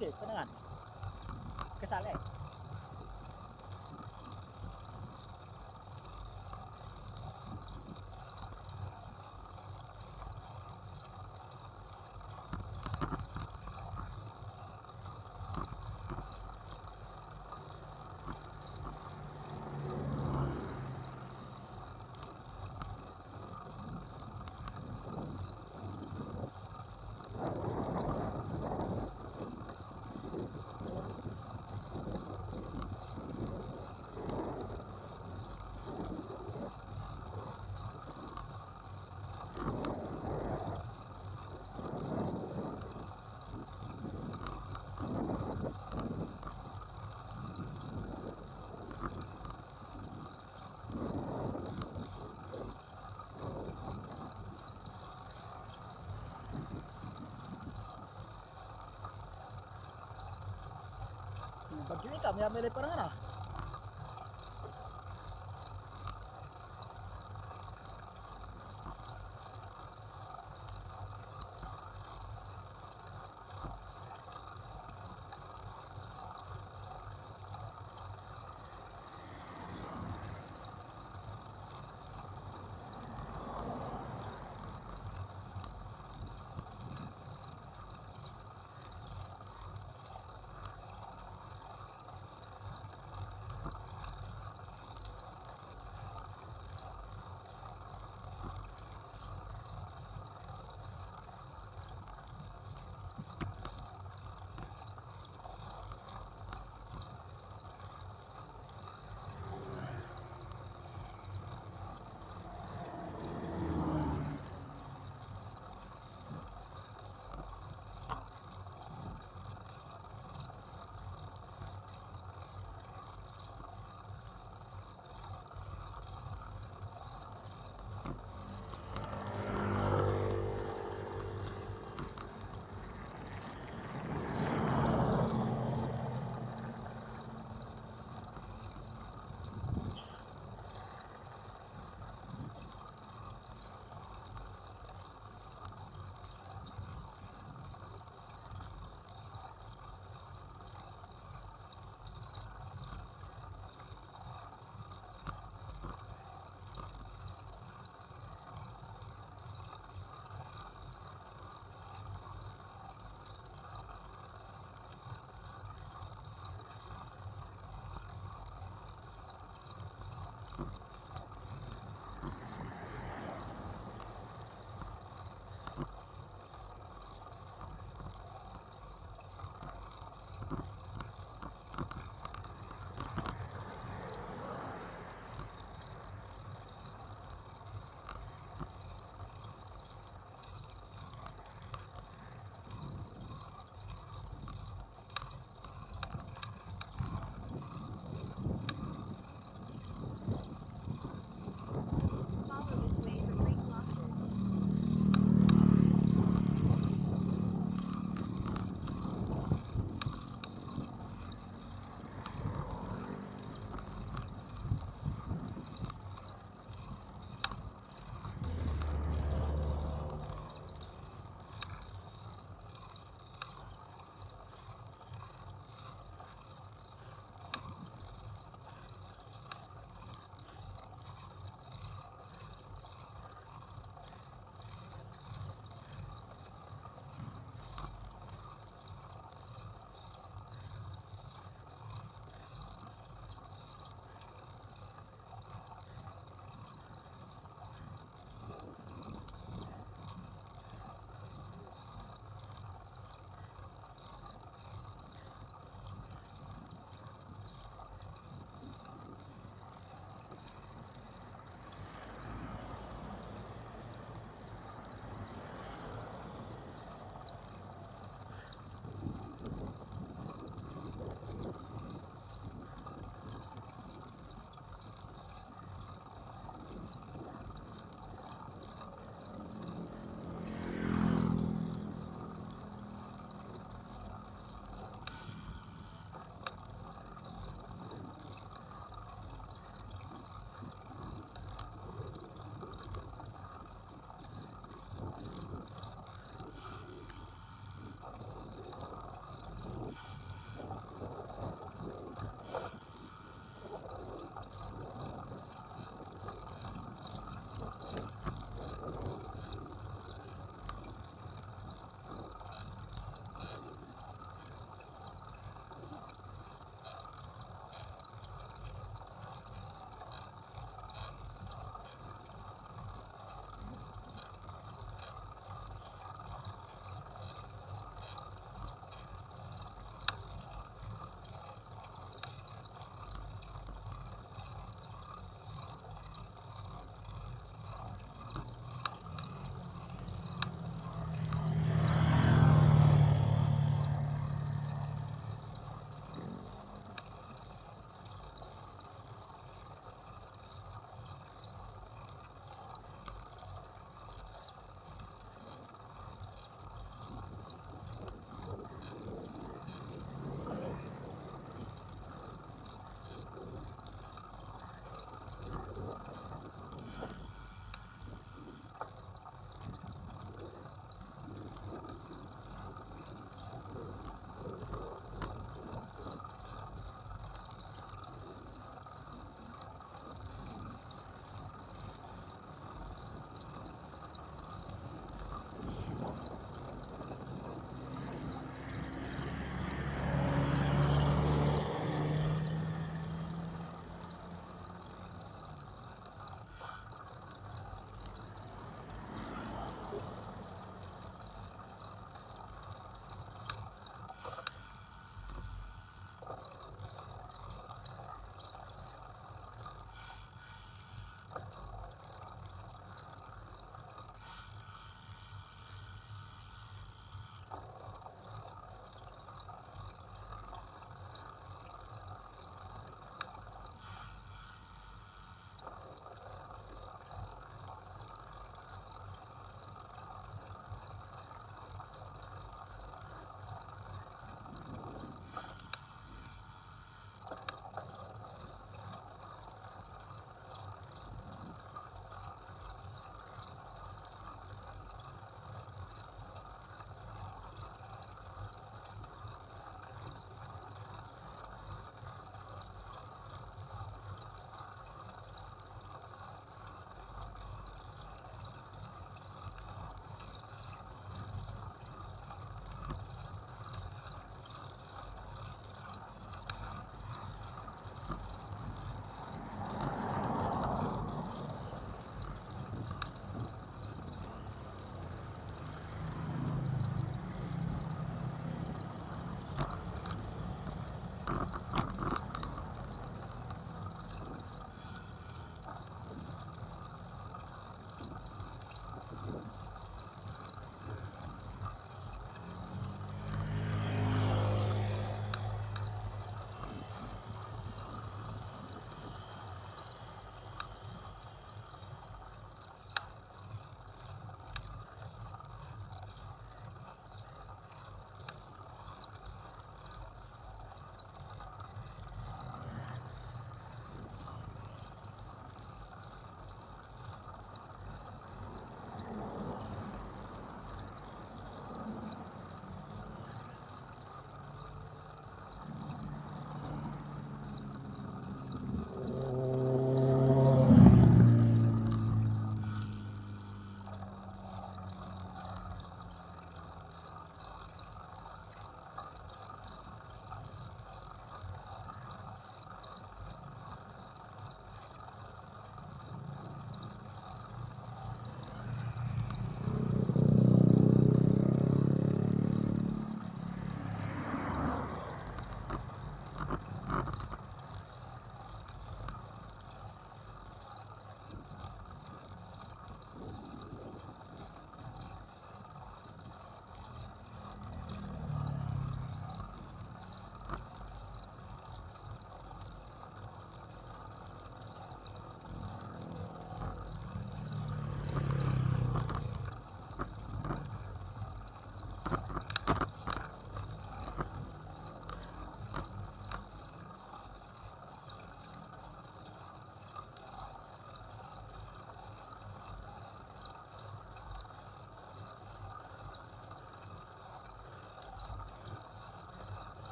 Sige, panangan. Kasali. Bagyo ika, may amay lay parang ano.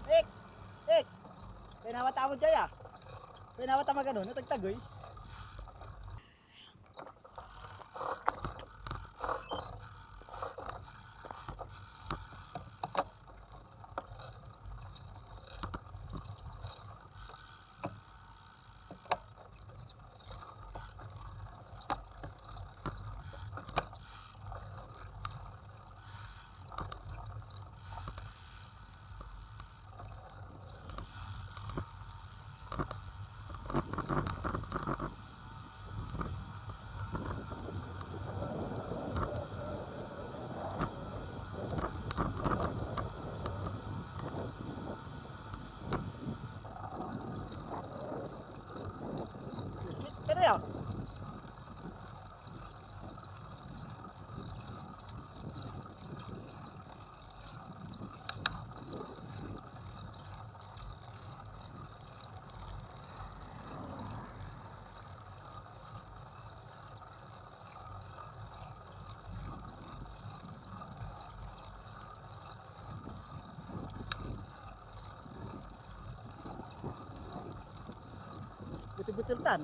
Ek! Ek! Kay nawata mo dia, ya? Kay nawata magano, natagtagey? Pero ya. Butil-butil tan.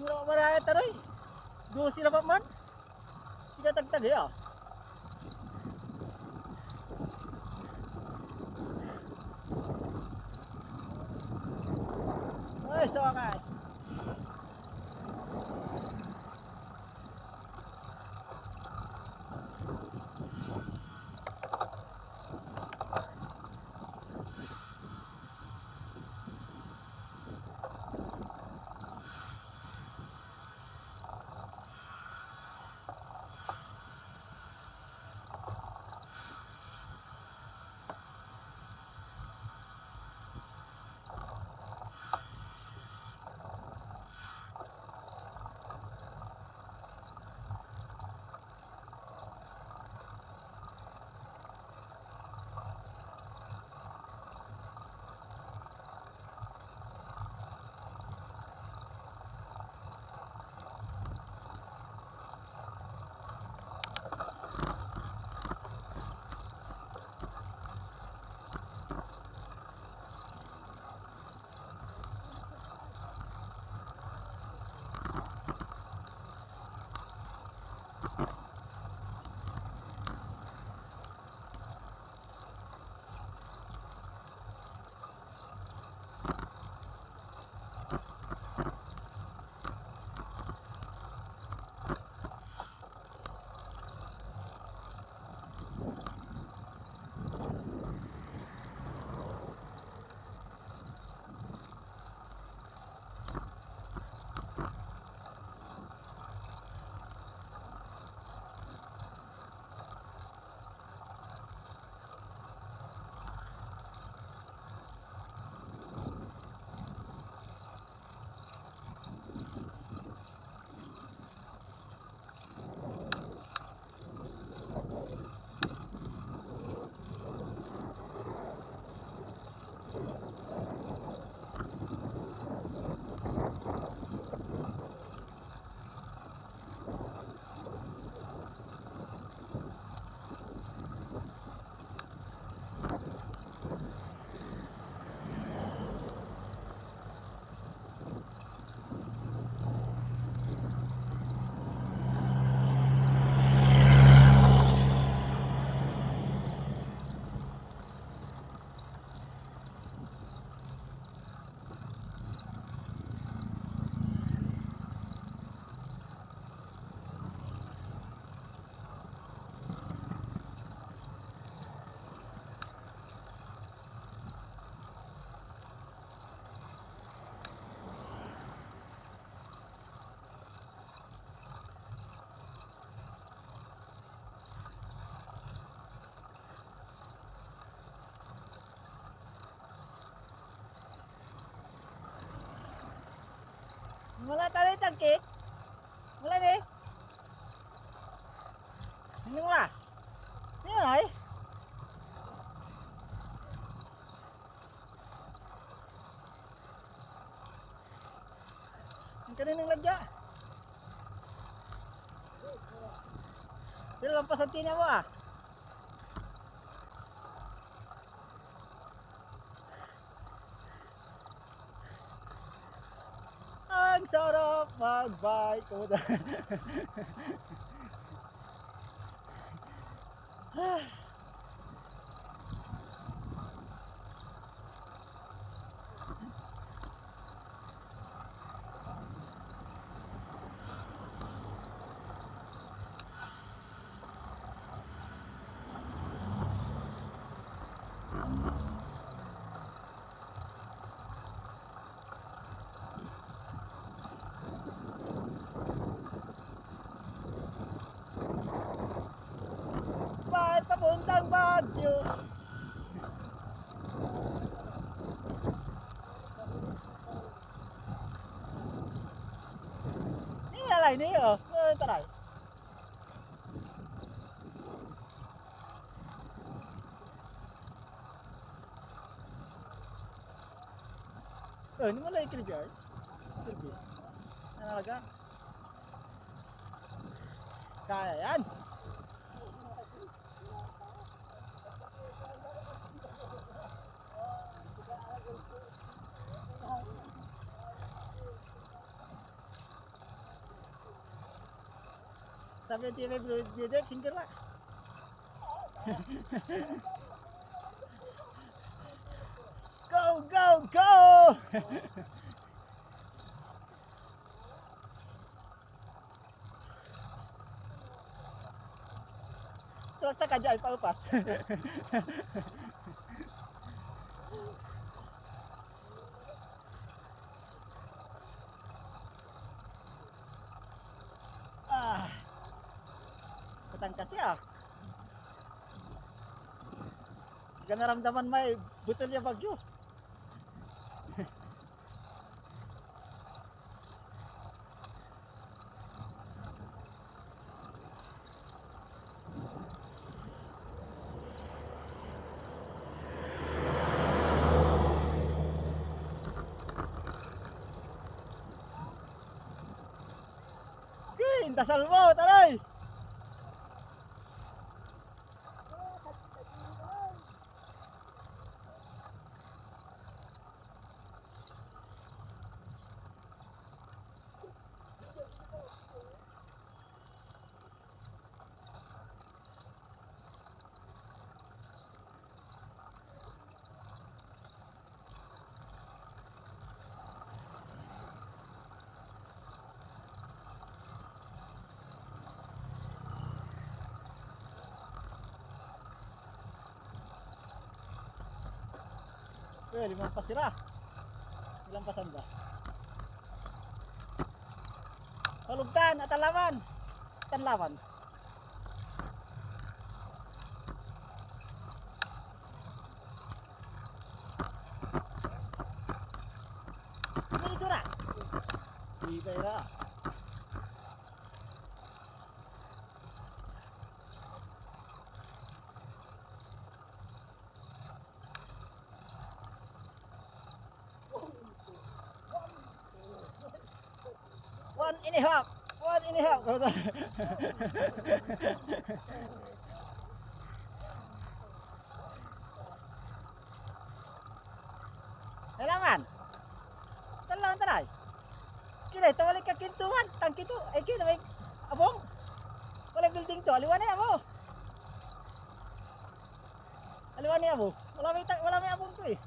Maraya taroy. Dosi labat man. Siga tagtag ya. Ay, sa wakas. Wala tayo tangke. Wala ni. Ano nga? Ano nga, eh? Ang kaninang ladya. Pero lampas ang tina mo, ah. Ang sarap mag-bike. Kumusta? Ba't papuntang Baguio? Ini alay ni, oh. Ano, taray? Oh, ini mo lang ikirja, eh. Ikirja. Ano talaga? Kaya yan. Sabi ti may bro-, bro-, singger la. Go, go, go! Tulak ta ka dyan, paupas. Ah. Patang kasi, ah. Di ka naramdaman may butil ya bagyo. Okay, dasal mo, taray! Eh, limampas ira. Limampas anda. Salugtan, atalawan. Tanlawan. Ini sura. Di ba ira? One and a half. One and a half. Kailangan. Kailangan taray. Kila ito, walay kakintuan. Tangki to. Ay, kila may abong. Walay building to. Aliwa na yan, oh. Aliwa na yan, oh. Wala may ta-, wala may abong to, eh.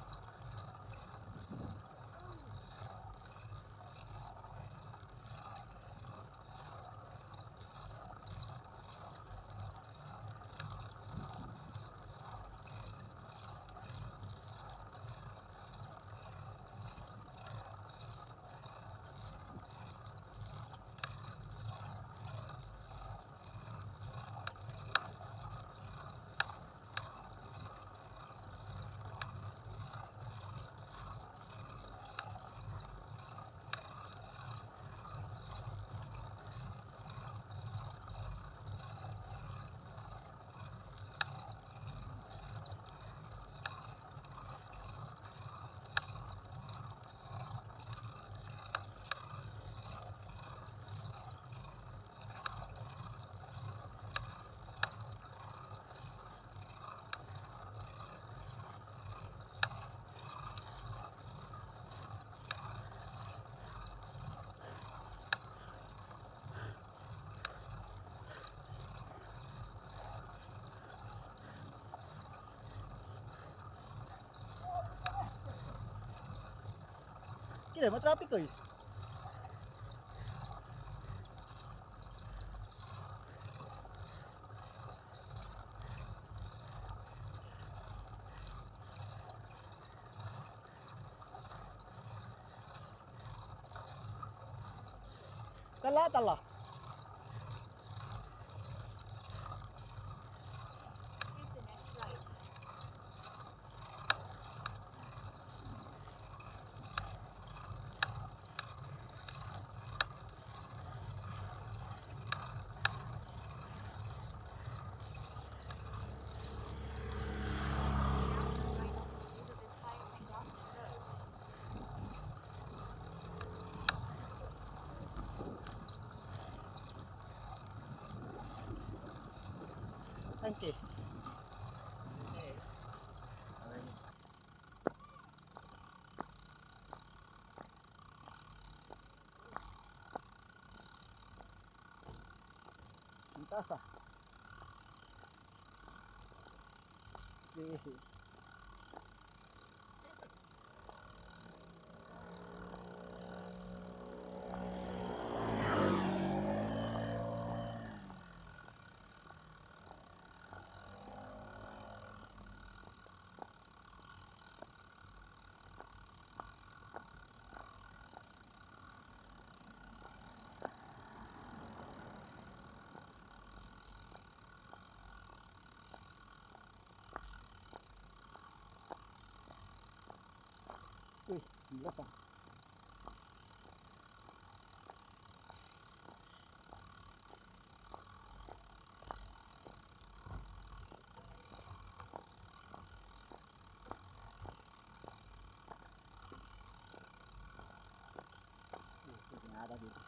Kila, matrapiko, eh. Tala, tala. Thank you. Kasa. Sige. Uy, ang lasa. Ito, ginada dito.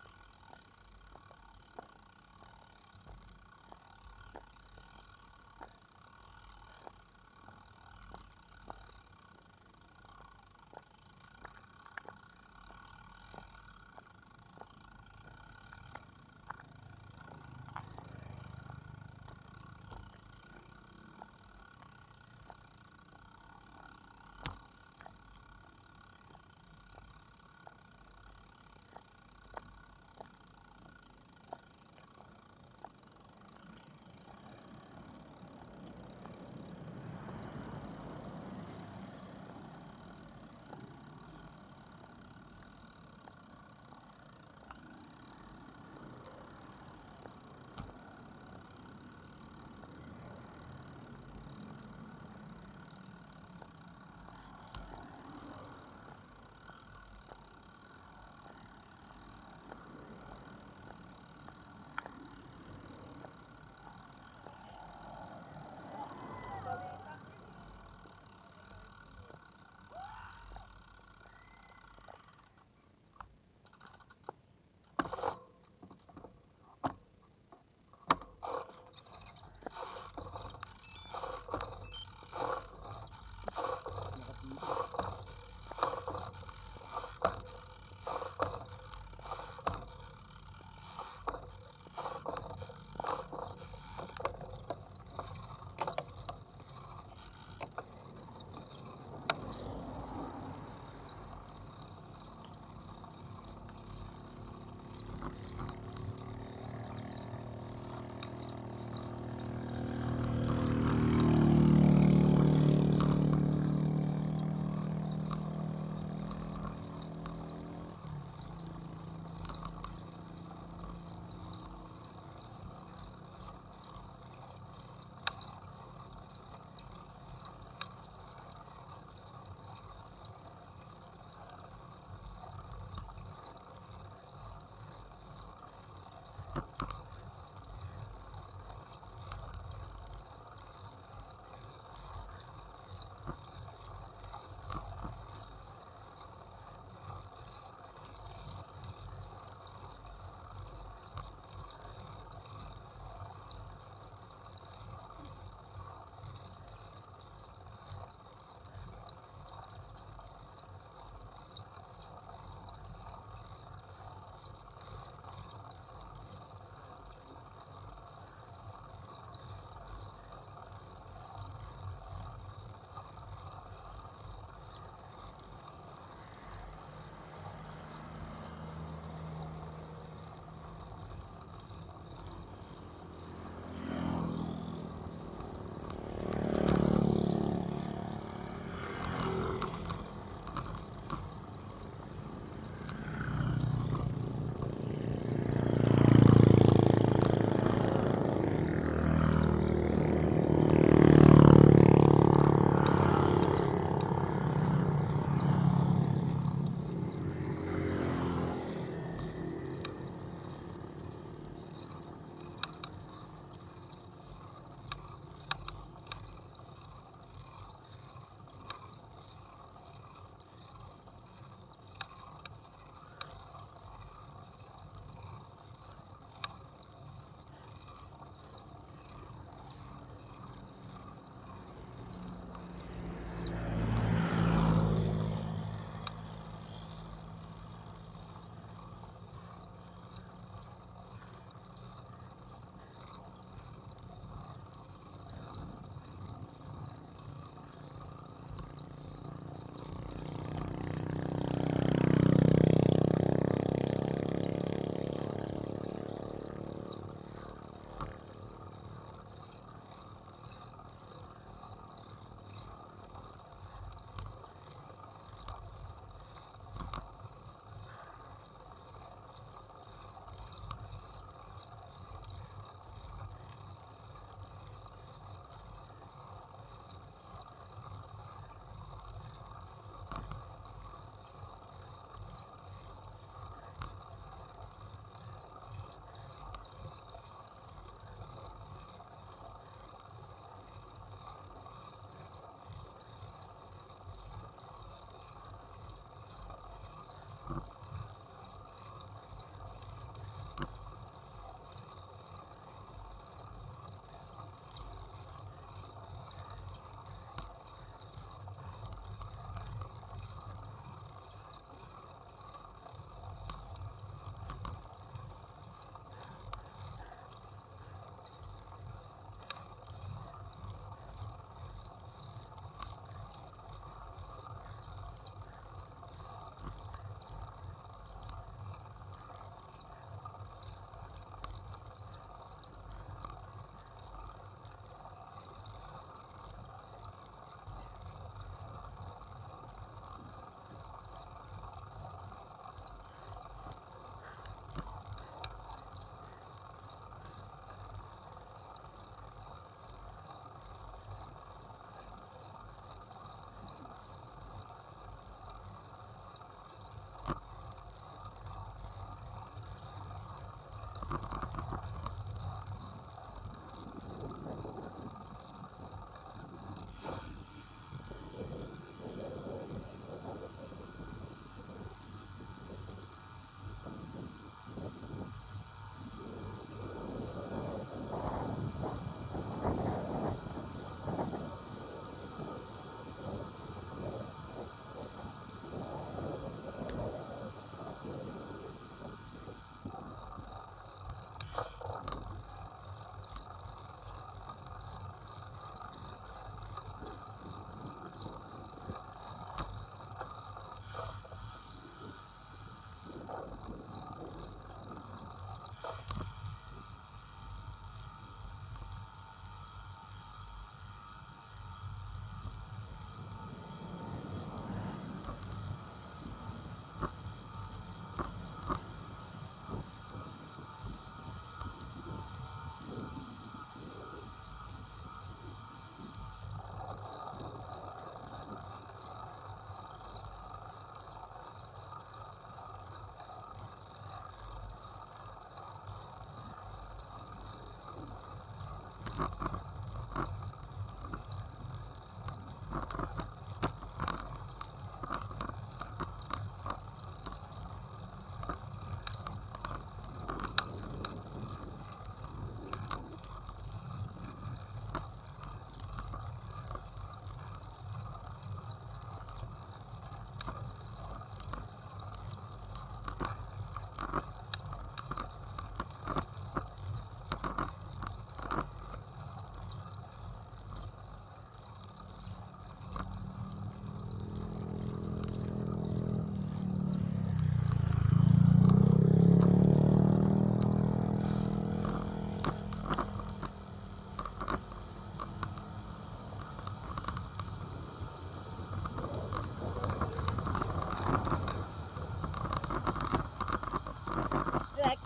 Direk.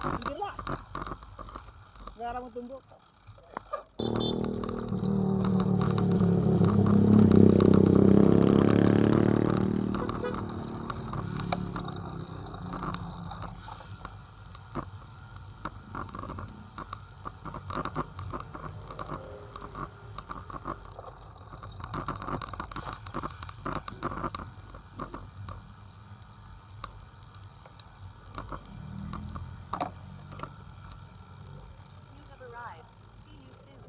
Hindi mo. Wala mo tumbok. You have arrived. See you soon.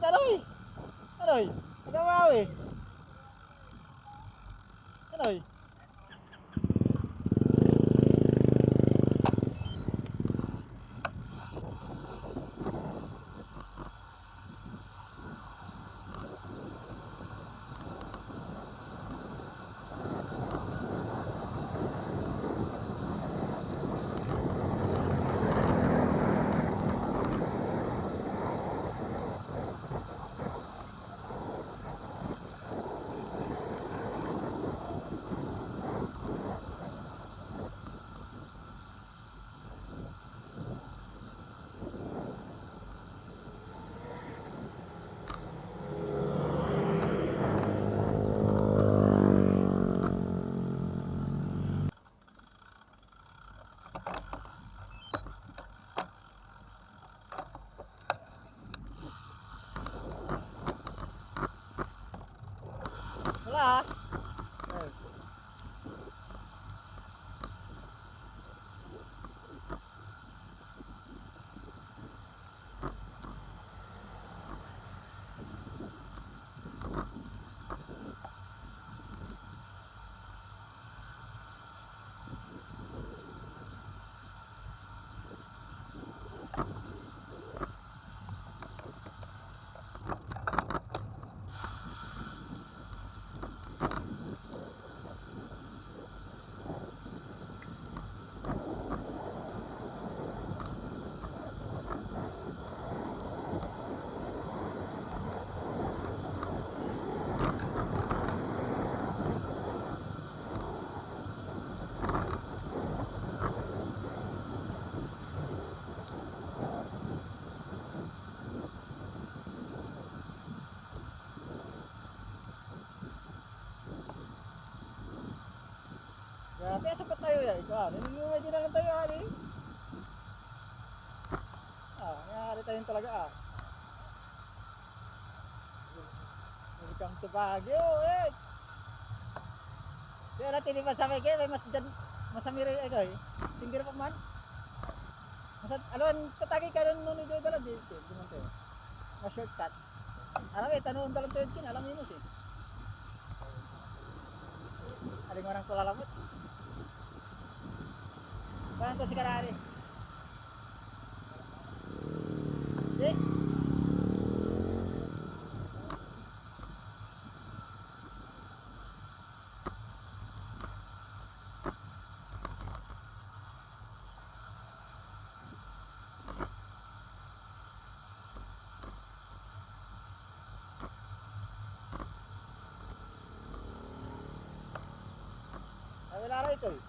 Aroy! Aroy! Agawa, eh! Aroy! Wala, ah. Grabe, asapat tayo ya. Ikaw, ah, nanimimay din lang tayo, ah, eh. Ah, nangyari tayo talaga, ah. Welcome to Baguio, eh. Kaya natin, di ba, sabi kayo, may mas dyan, masamiray, ay, kayo, eh. Singer pa man. Masa, alwan, patagay ka nun, nun, ito, dala, di, di, di man tayo. Mas shortcut. Alam eh, tanoon da lan toyod kin, alam mo si. Aling warang ko lalamot. Parang to si Karari. Eh? Ay, wala ra ito eh.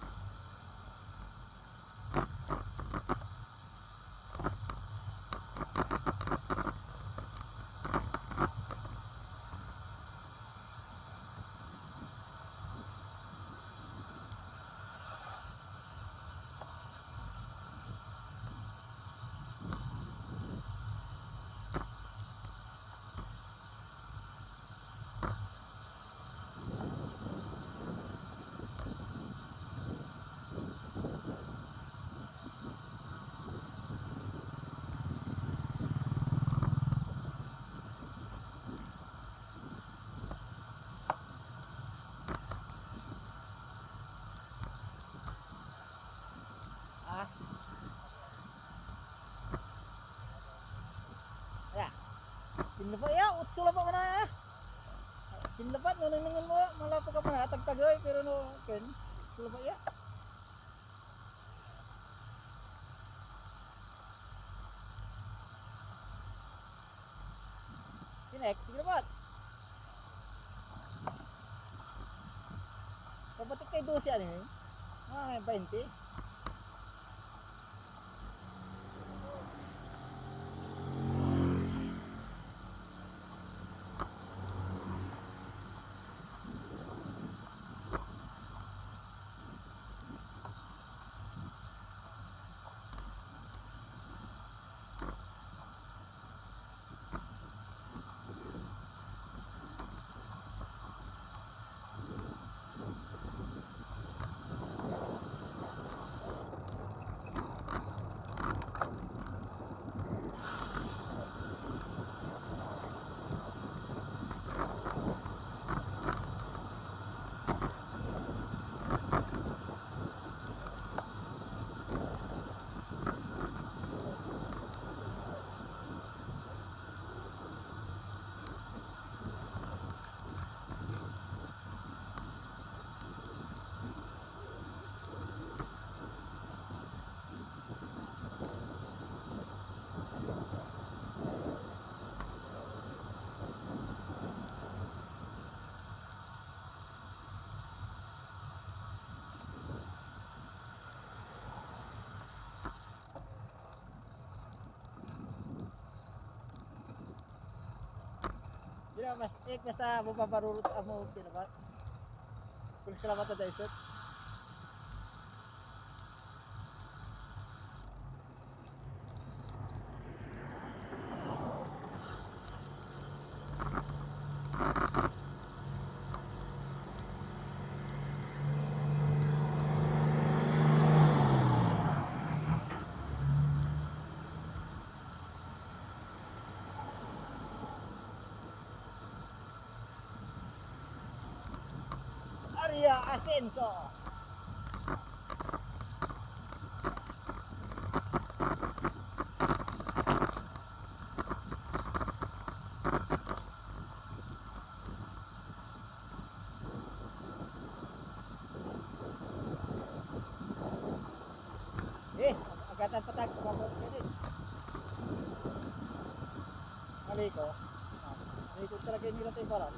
Ah. Aya. Pinlapat ya, otso labat man aya. Pinlapat, no, nengnengen mo, malapok ka pa na, atagtagey, pero no, ken, otso labat ya. Tinex, sige labat. Pabatik kay dose, ano yun? Ah, bainte. Mas, eh, basta mo paparurot amo, kinabat. Kung kalabat na daiset. Aria Asenso. Eh, agatan patag, kumabot ka din. Maliko. Ah, maliko talaga yung nila tayo parang.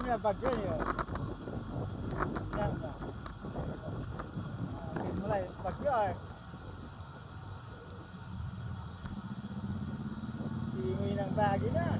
Yan, bagyo yun. Yan, yan. Ah, tingnan mo lang, bagyo, eh. Lingoy ng bagyo na.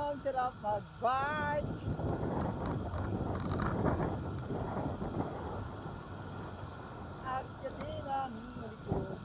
Ang sarap mag-bike. Akyat din ang malikot.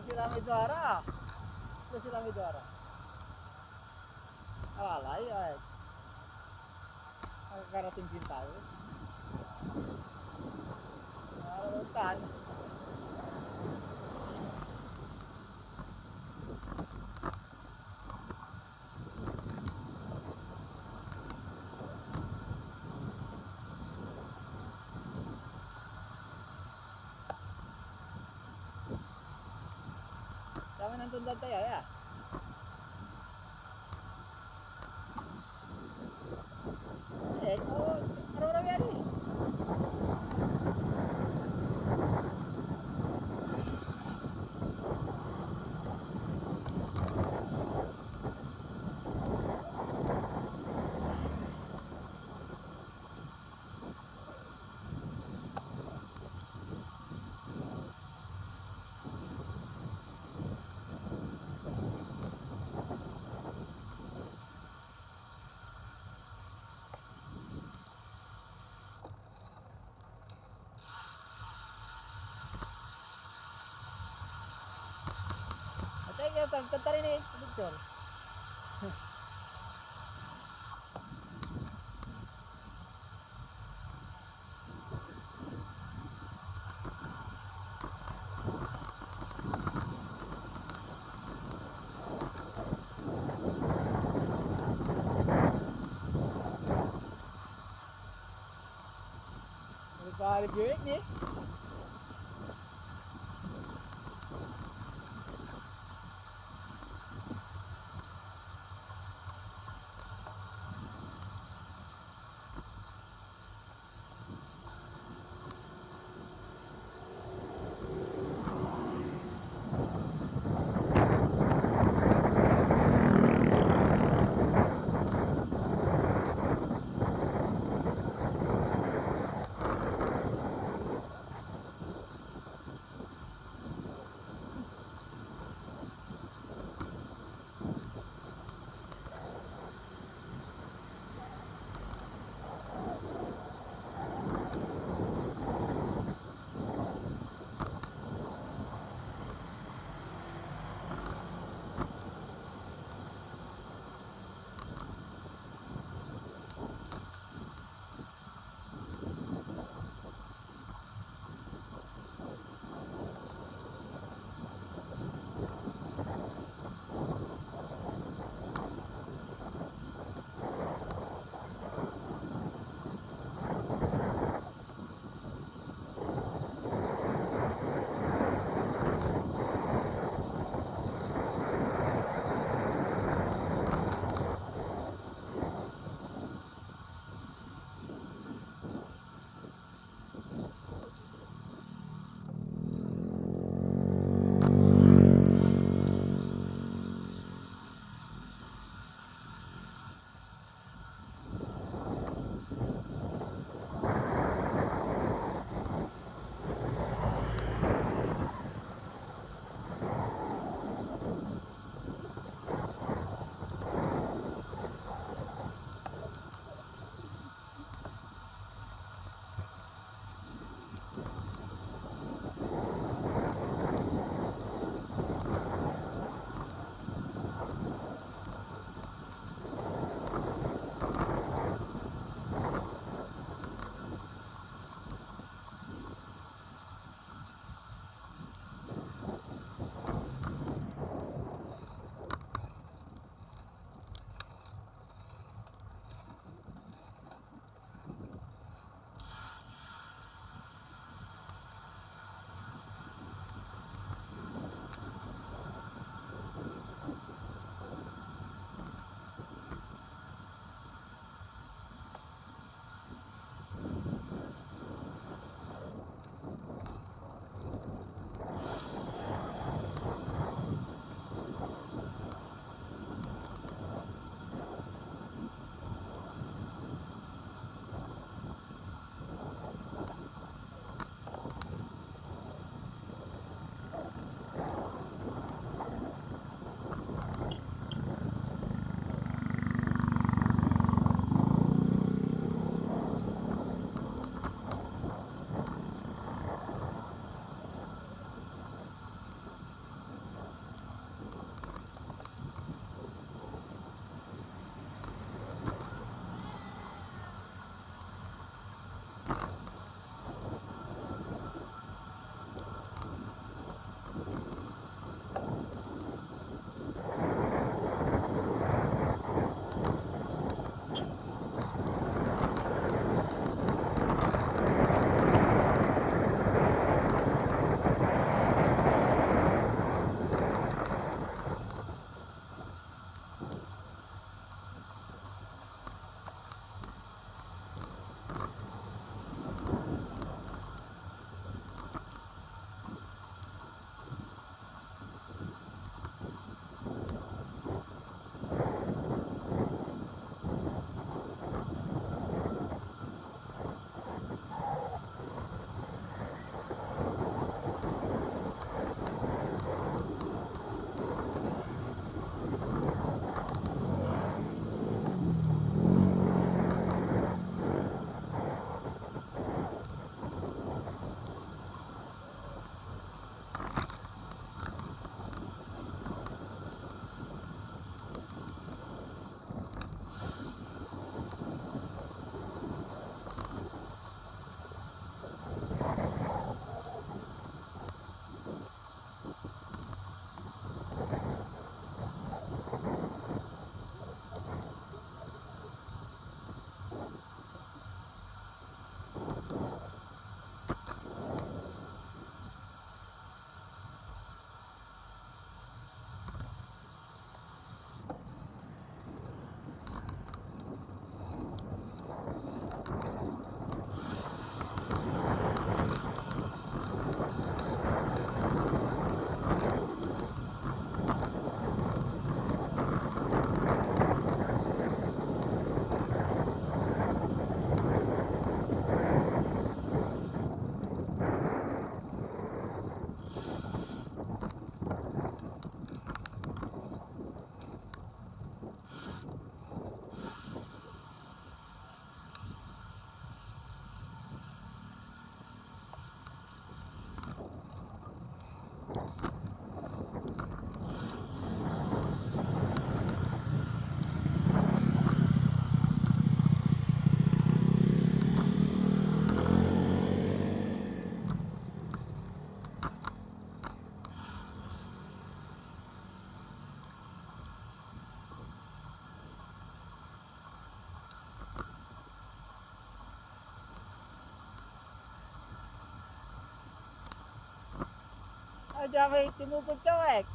Sila may duara. Sila may duara. Alay, ay. Nakakarating din tayo. Araw-araw. Tama ng tundad tayo, ya. Eh, oh, araw-araw yan eh. Kaya kan-, kanta rin eh, Victor. Ano pa, review it ni? Diyan may timukod ka, Wek.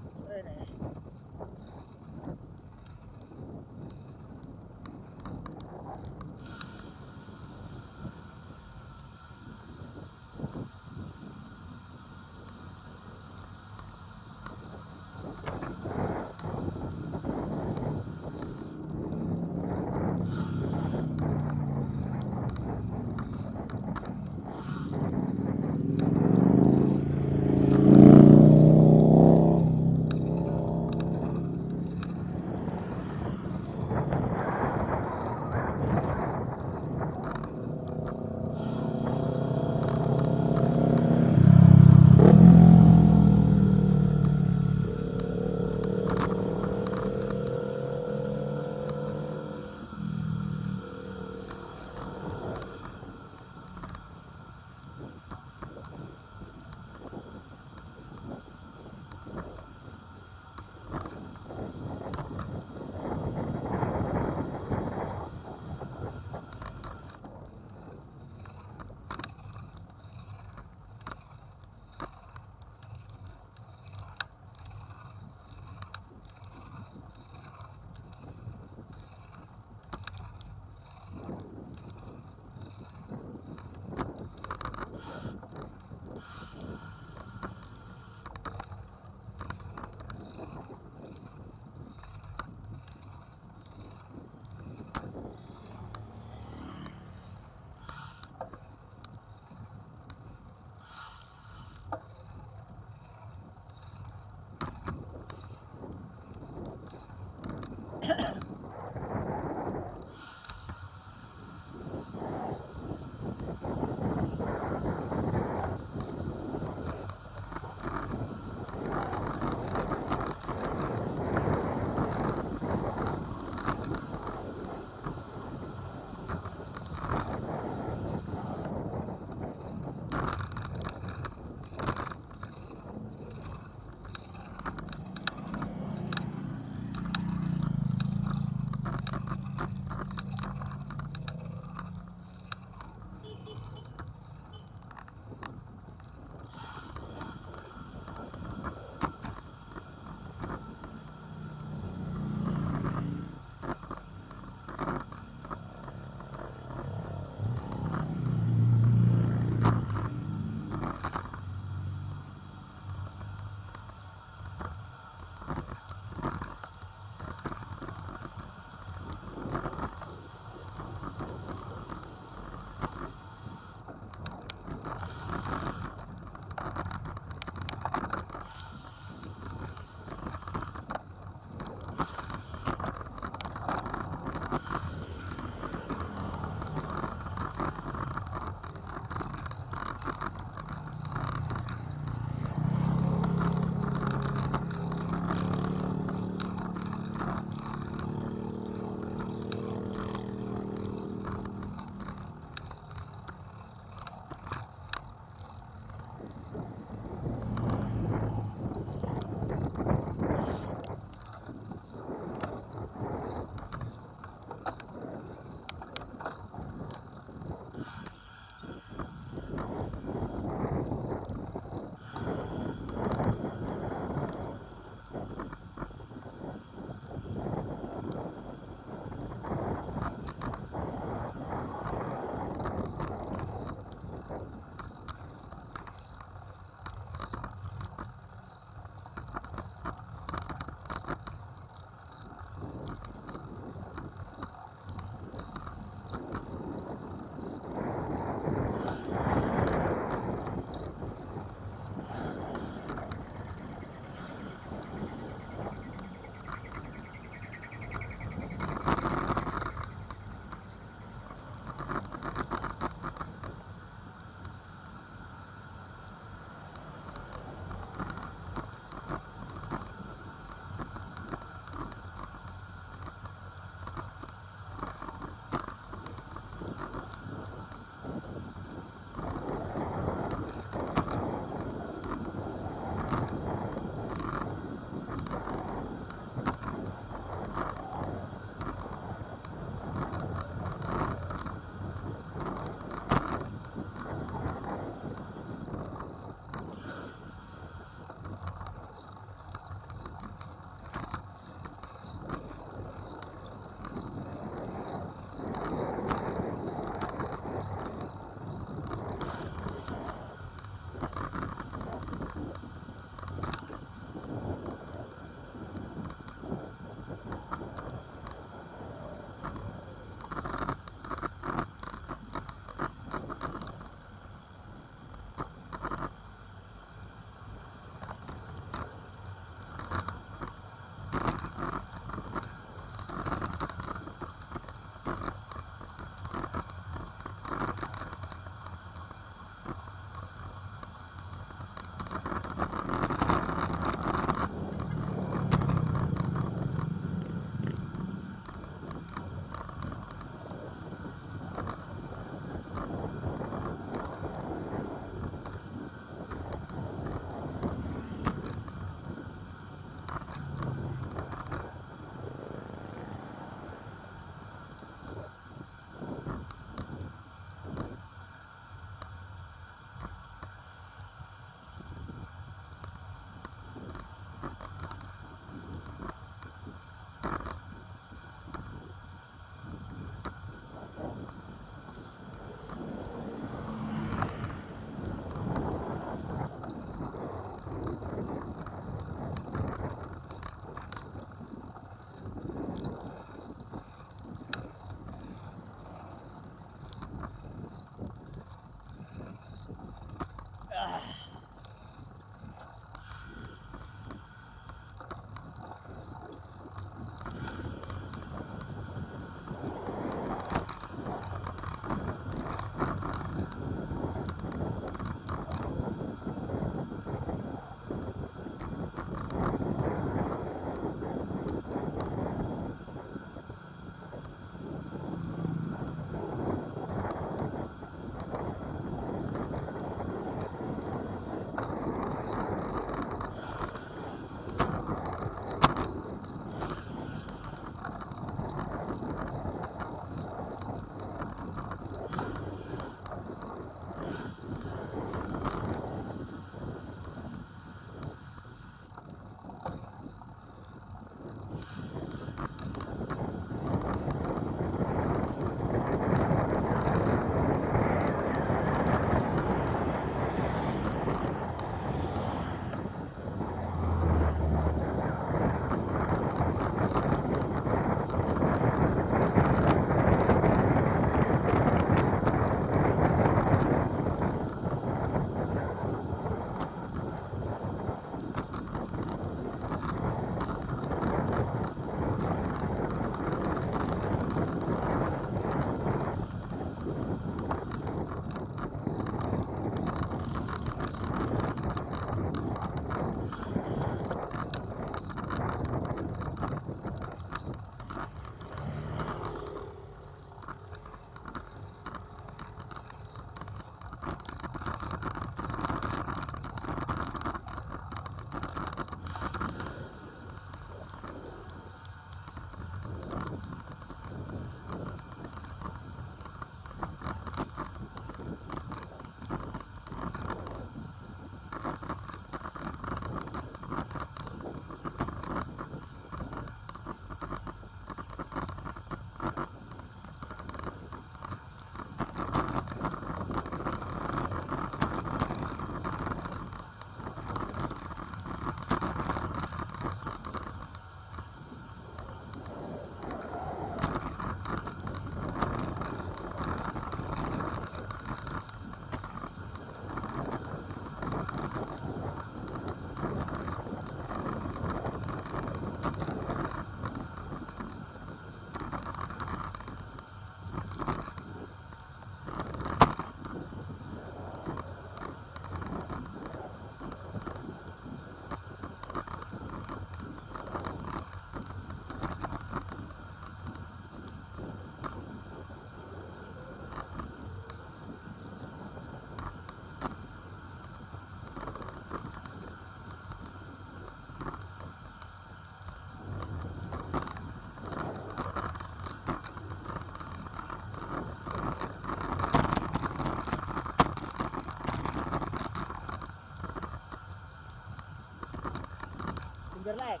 Gerlaek.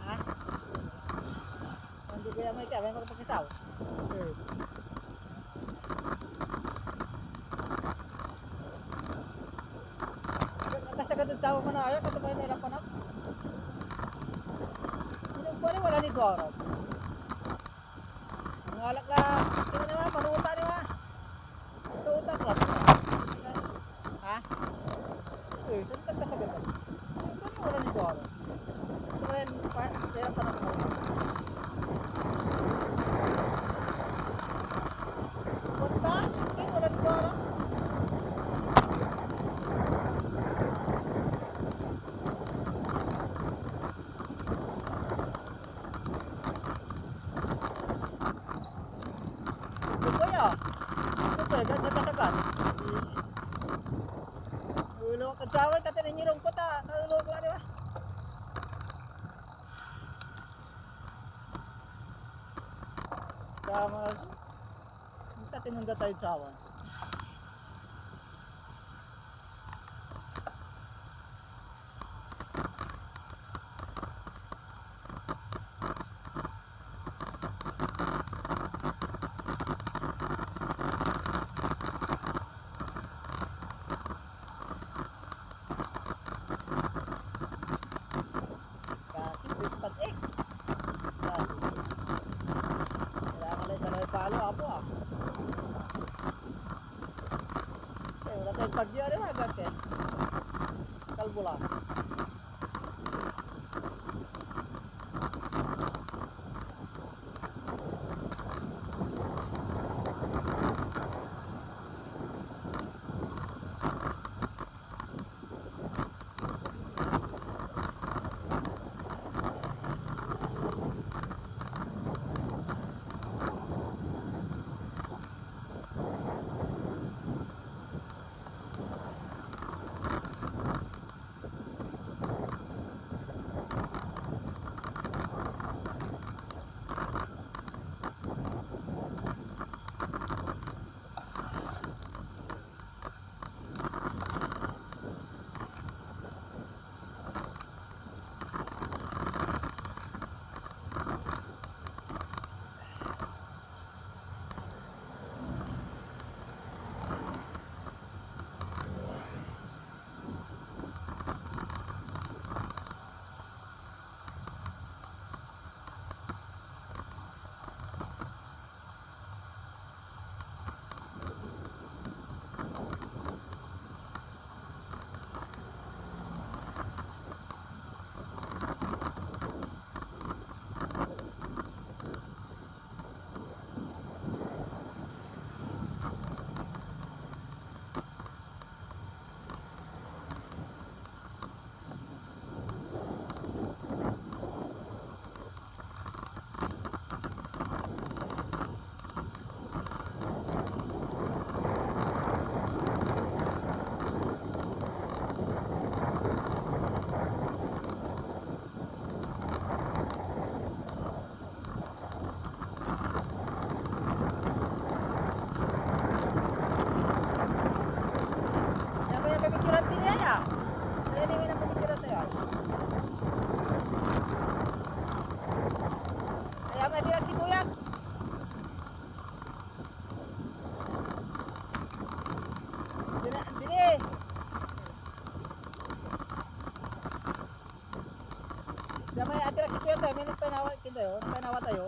Ha? Hindi ko yan may kaya, may makapakisaw. Eh. Kasagad ed sawa ko na aya, kato may nahirapan ak. Inom ko rin, wala ni Dora. Ang alak la, tingnan mo, manuta ni ma. Ito utak la. Ha? Eh, saan ka kasagad? Ito na, wala ni Dora. Ito rin, pa, pera pa na. Punta, eh, wala ni Dora. Ito po ya. Ito po, ganyan kasagat. Ulo ko sa away, kati na nirong ko ta. Ulo ko la, di ba? Tama. Ang tatinong da tayo sa awan. Kasi, pwede pag-ek. Kasi, kailangan na isang palo, apo, ah. Eh, wala tayong pagyo, ano, agad, eh. Kalbo lang. Sabi na pipicturan ti niya ya. Kaya di mo na pipicturan tayo. Kaya may direct si Kuya. Dili, dili. Damay, ati ra si Kuya tayo, may nagpainawa, kintayo, nagpainawa tayo.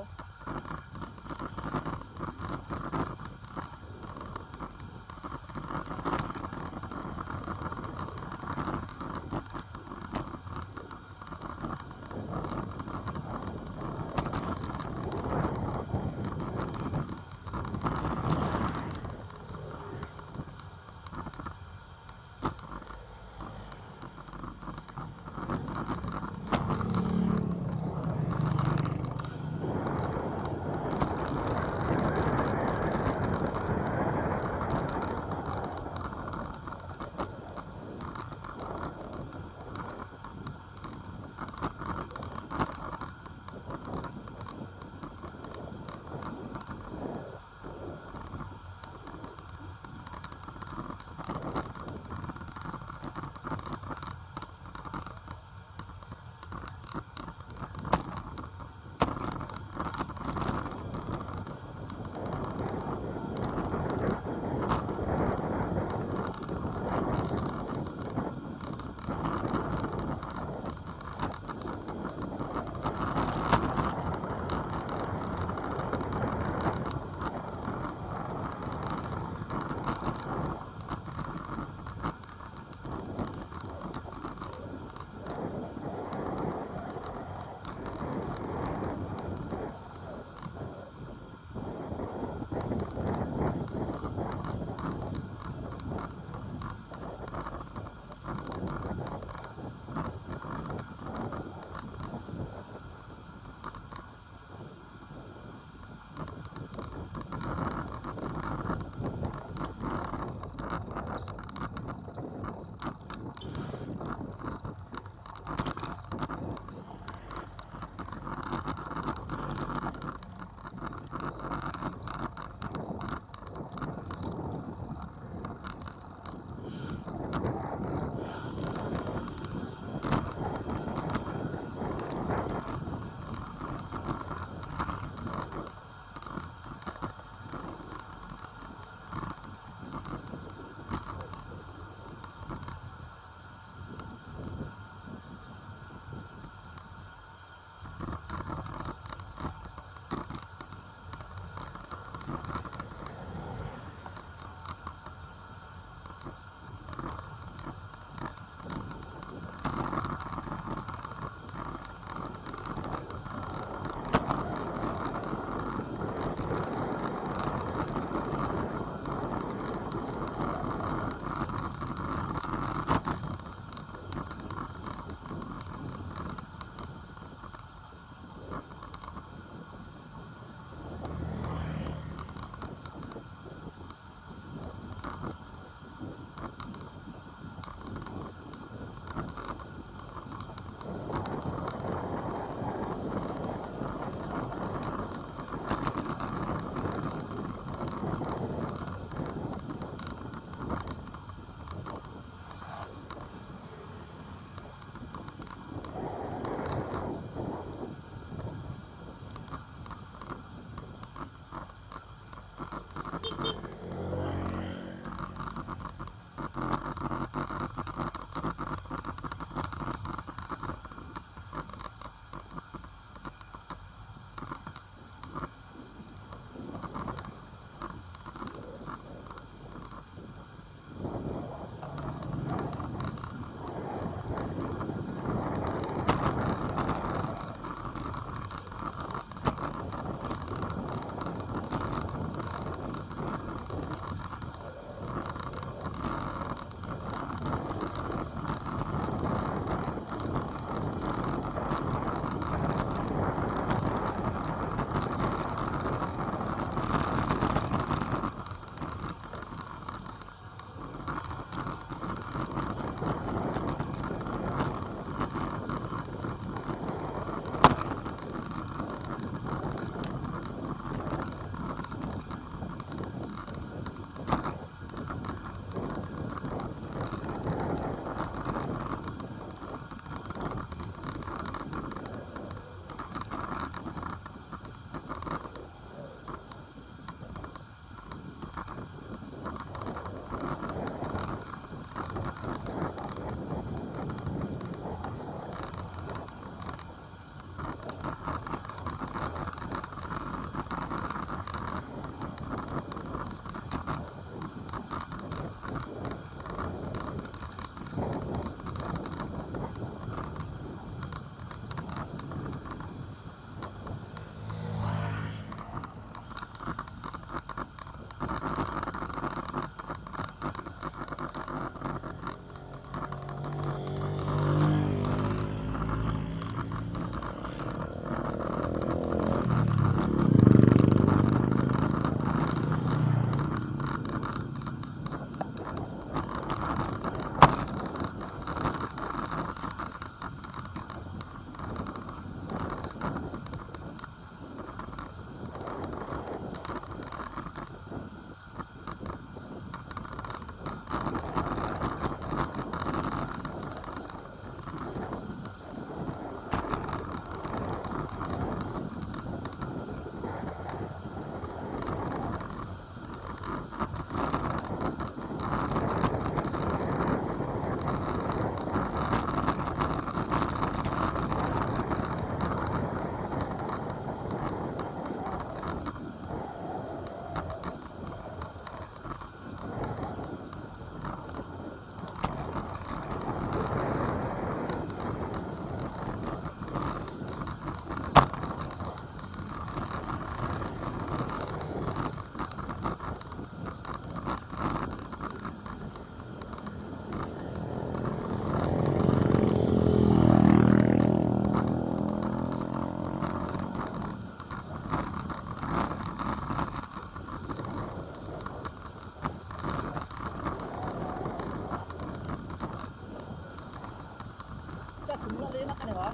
Tama ka na ba?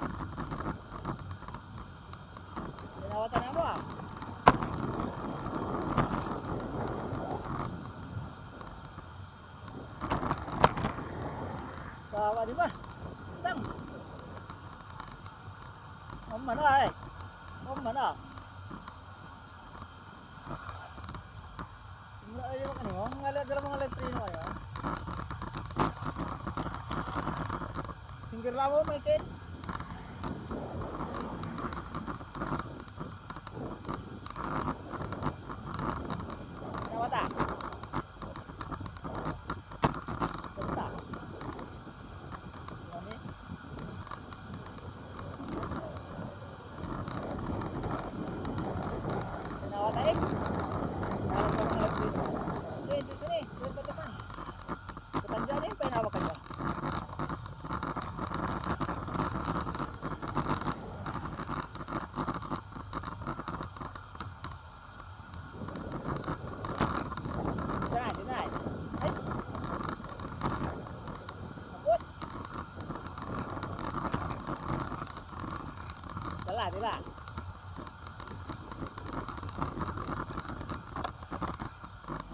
Tinawatan mo, ah. Kawa, di ba? Sang. Om mano, ay. Om mano. Ay, ano, mga ala-, dala mga latrino, ay, ah. Singgir la mo, Michael. Nawata. Basta. Kami. Nawata, eh. Alam ko mga latrino. Hindi, hindi, sini. Sini, ba't naman? Ba't andyan, eh? Painawa ka dyan. Dyan, dyan. Ay! Abot! Dala, dala.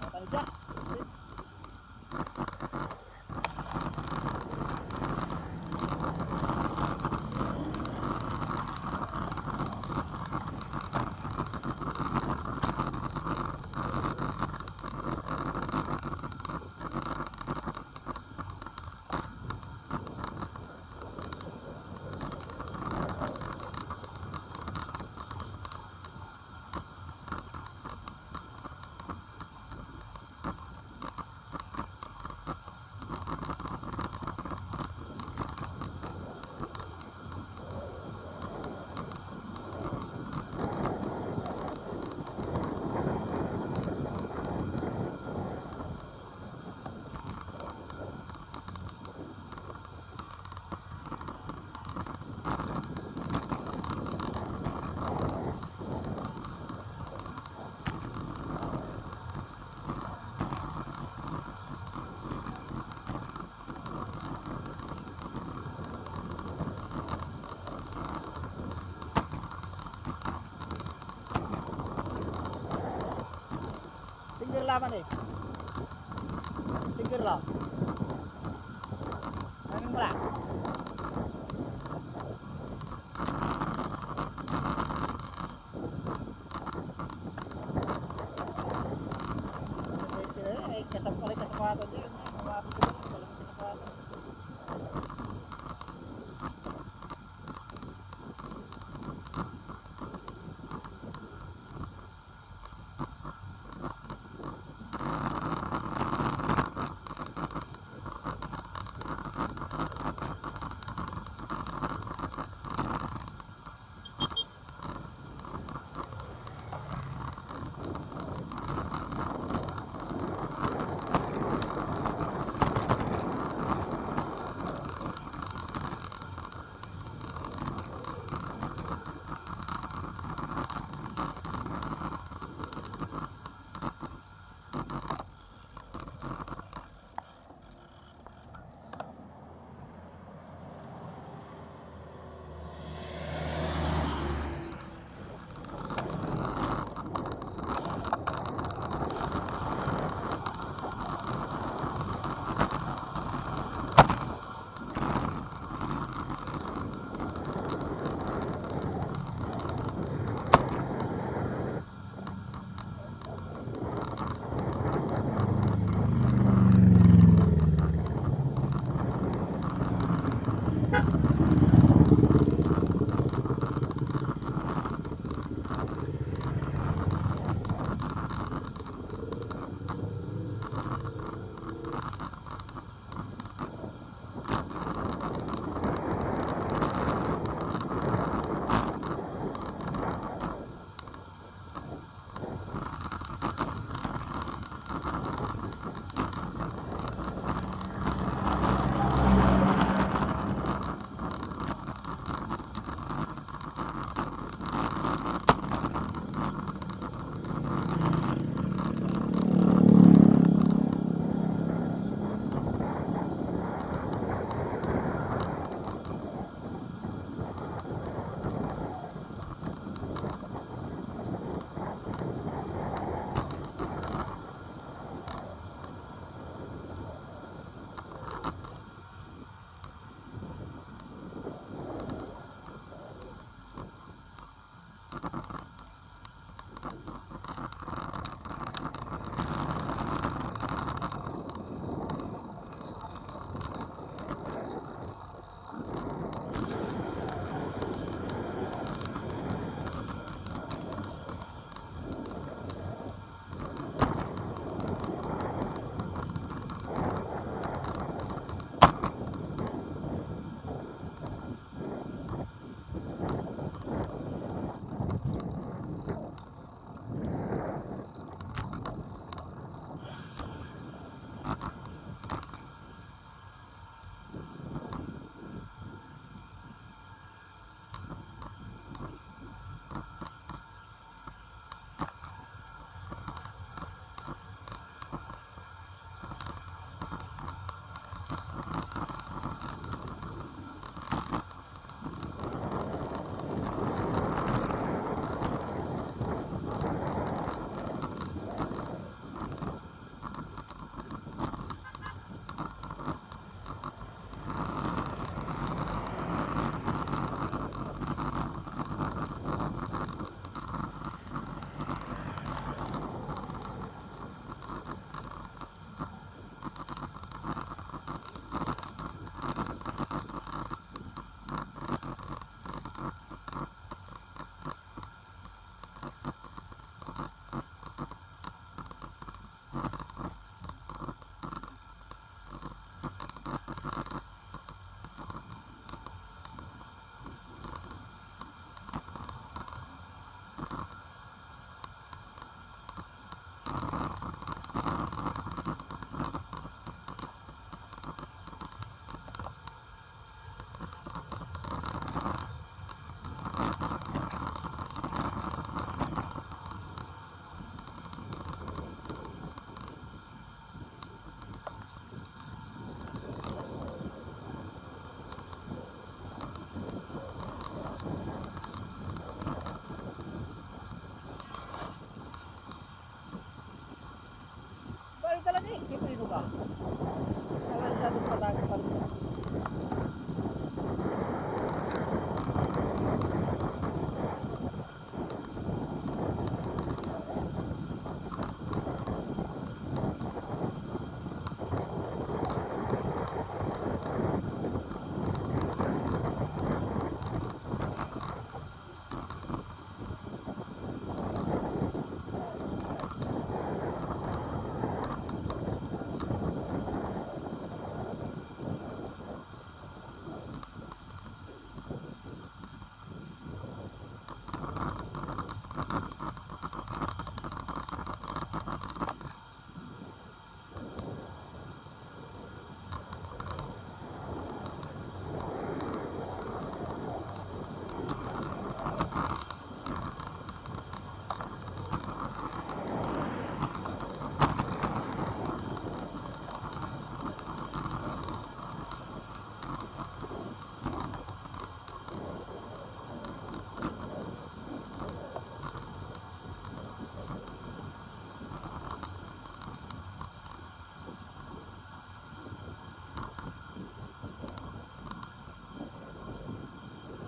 Ano ka na dyan? Singgir laman, eh. Singgir la. Nangin mo la. Ay, kasap-, ay, kasapatos yun, eh. Mga kapatid, walang kasapatos.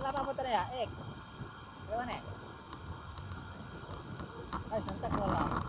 Wala pa motor ya, ek. Ewan eh. Ay, santak wala.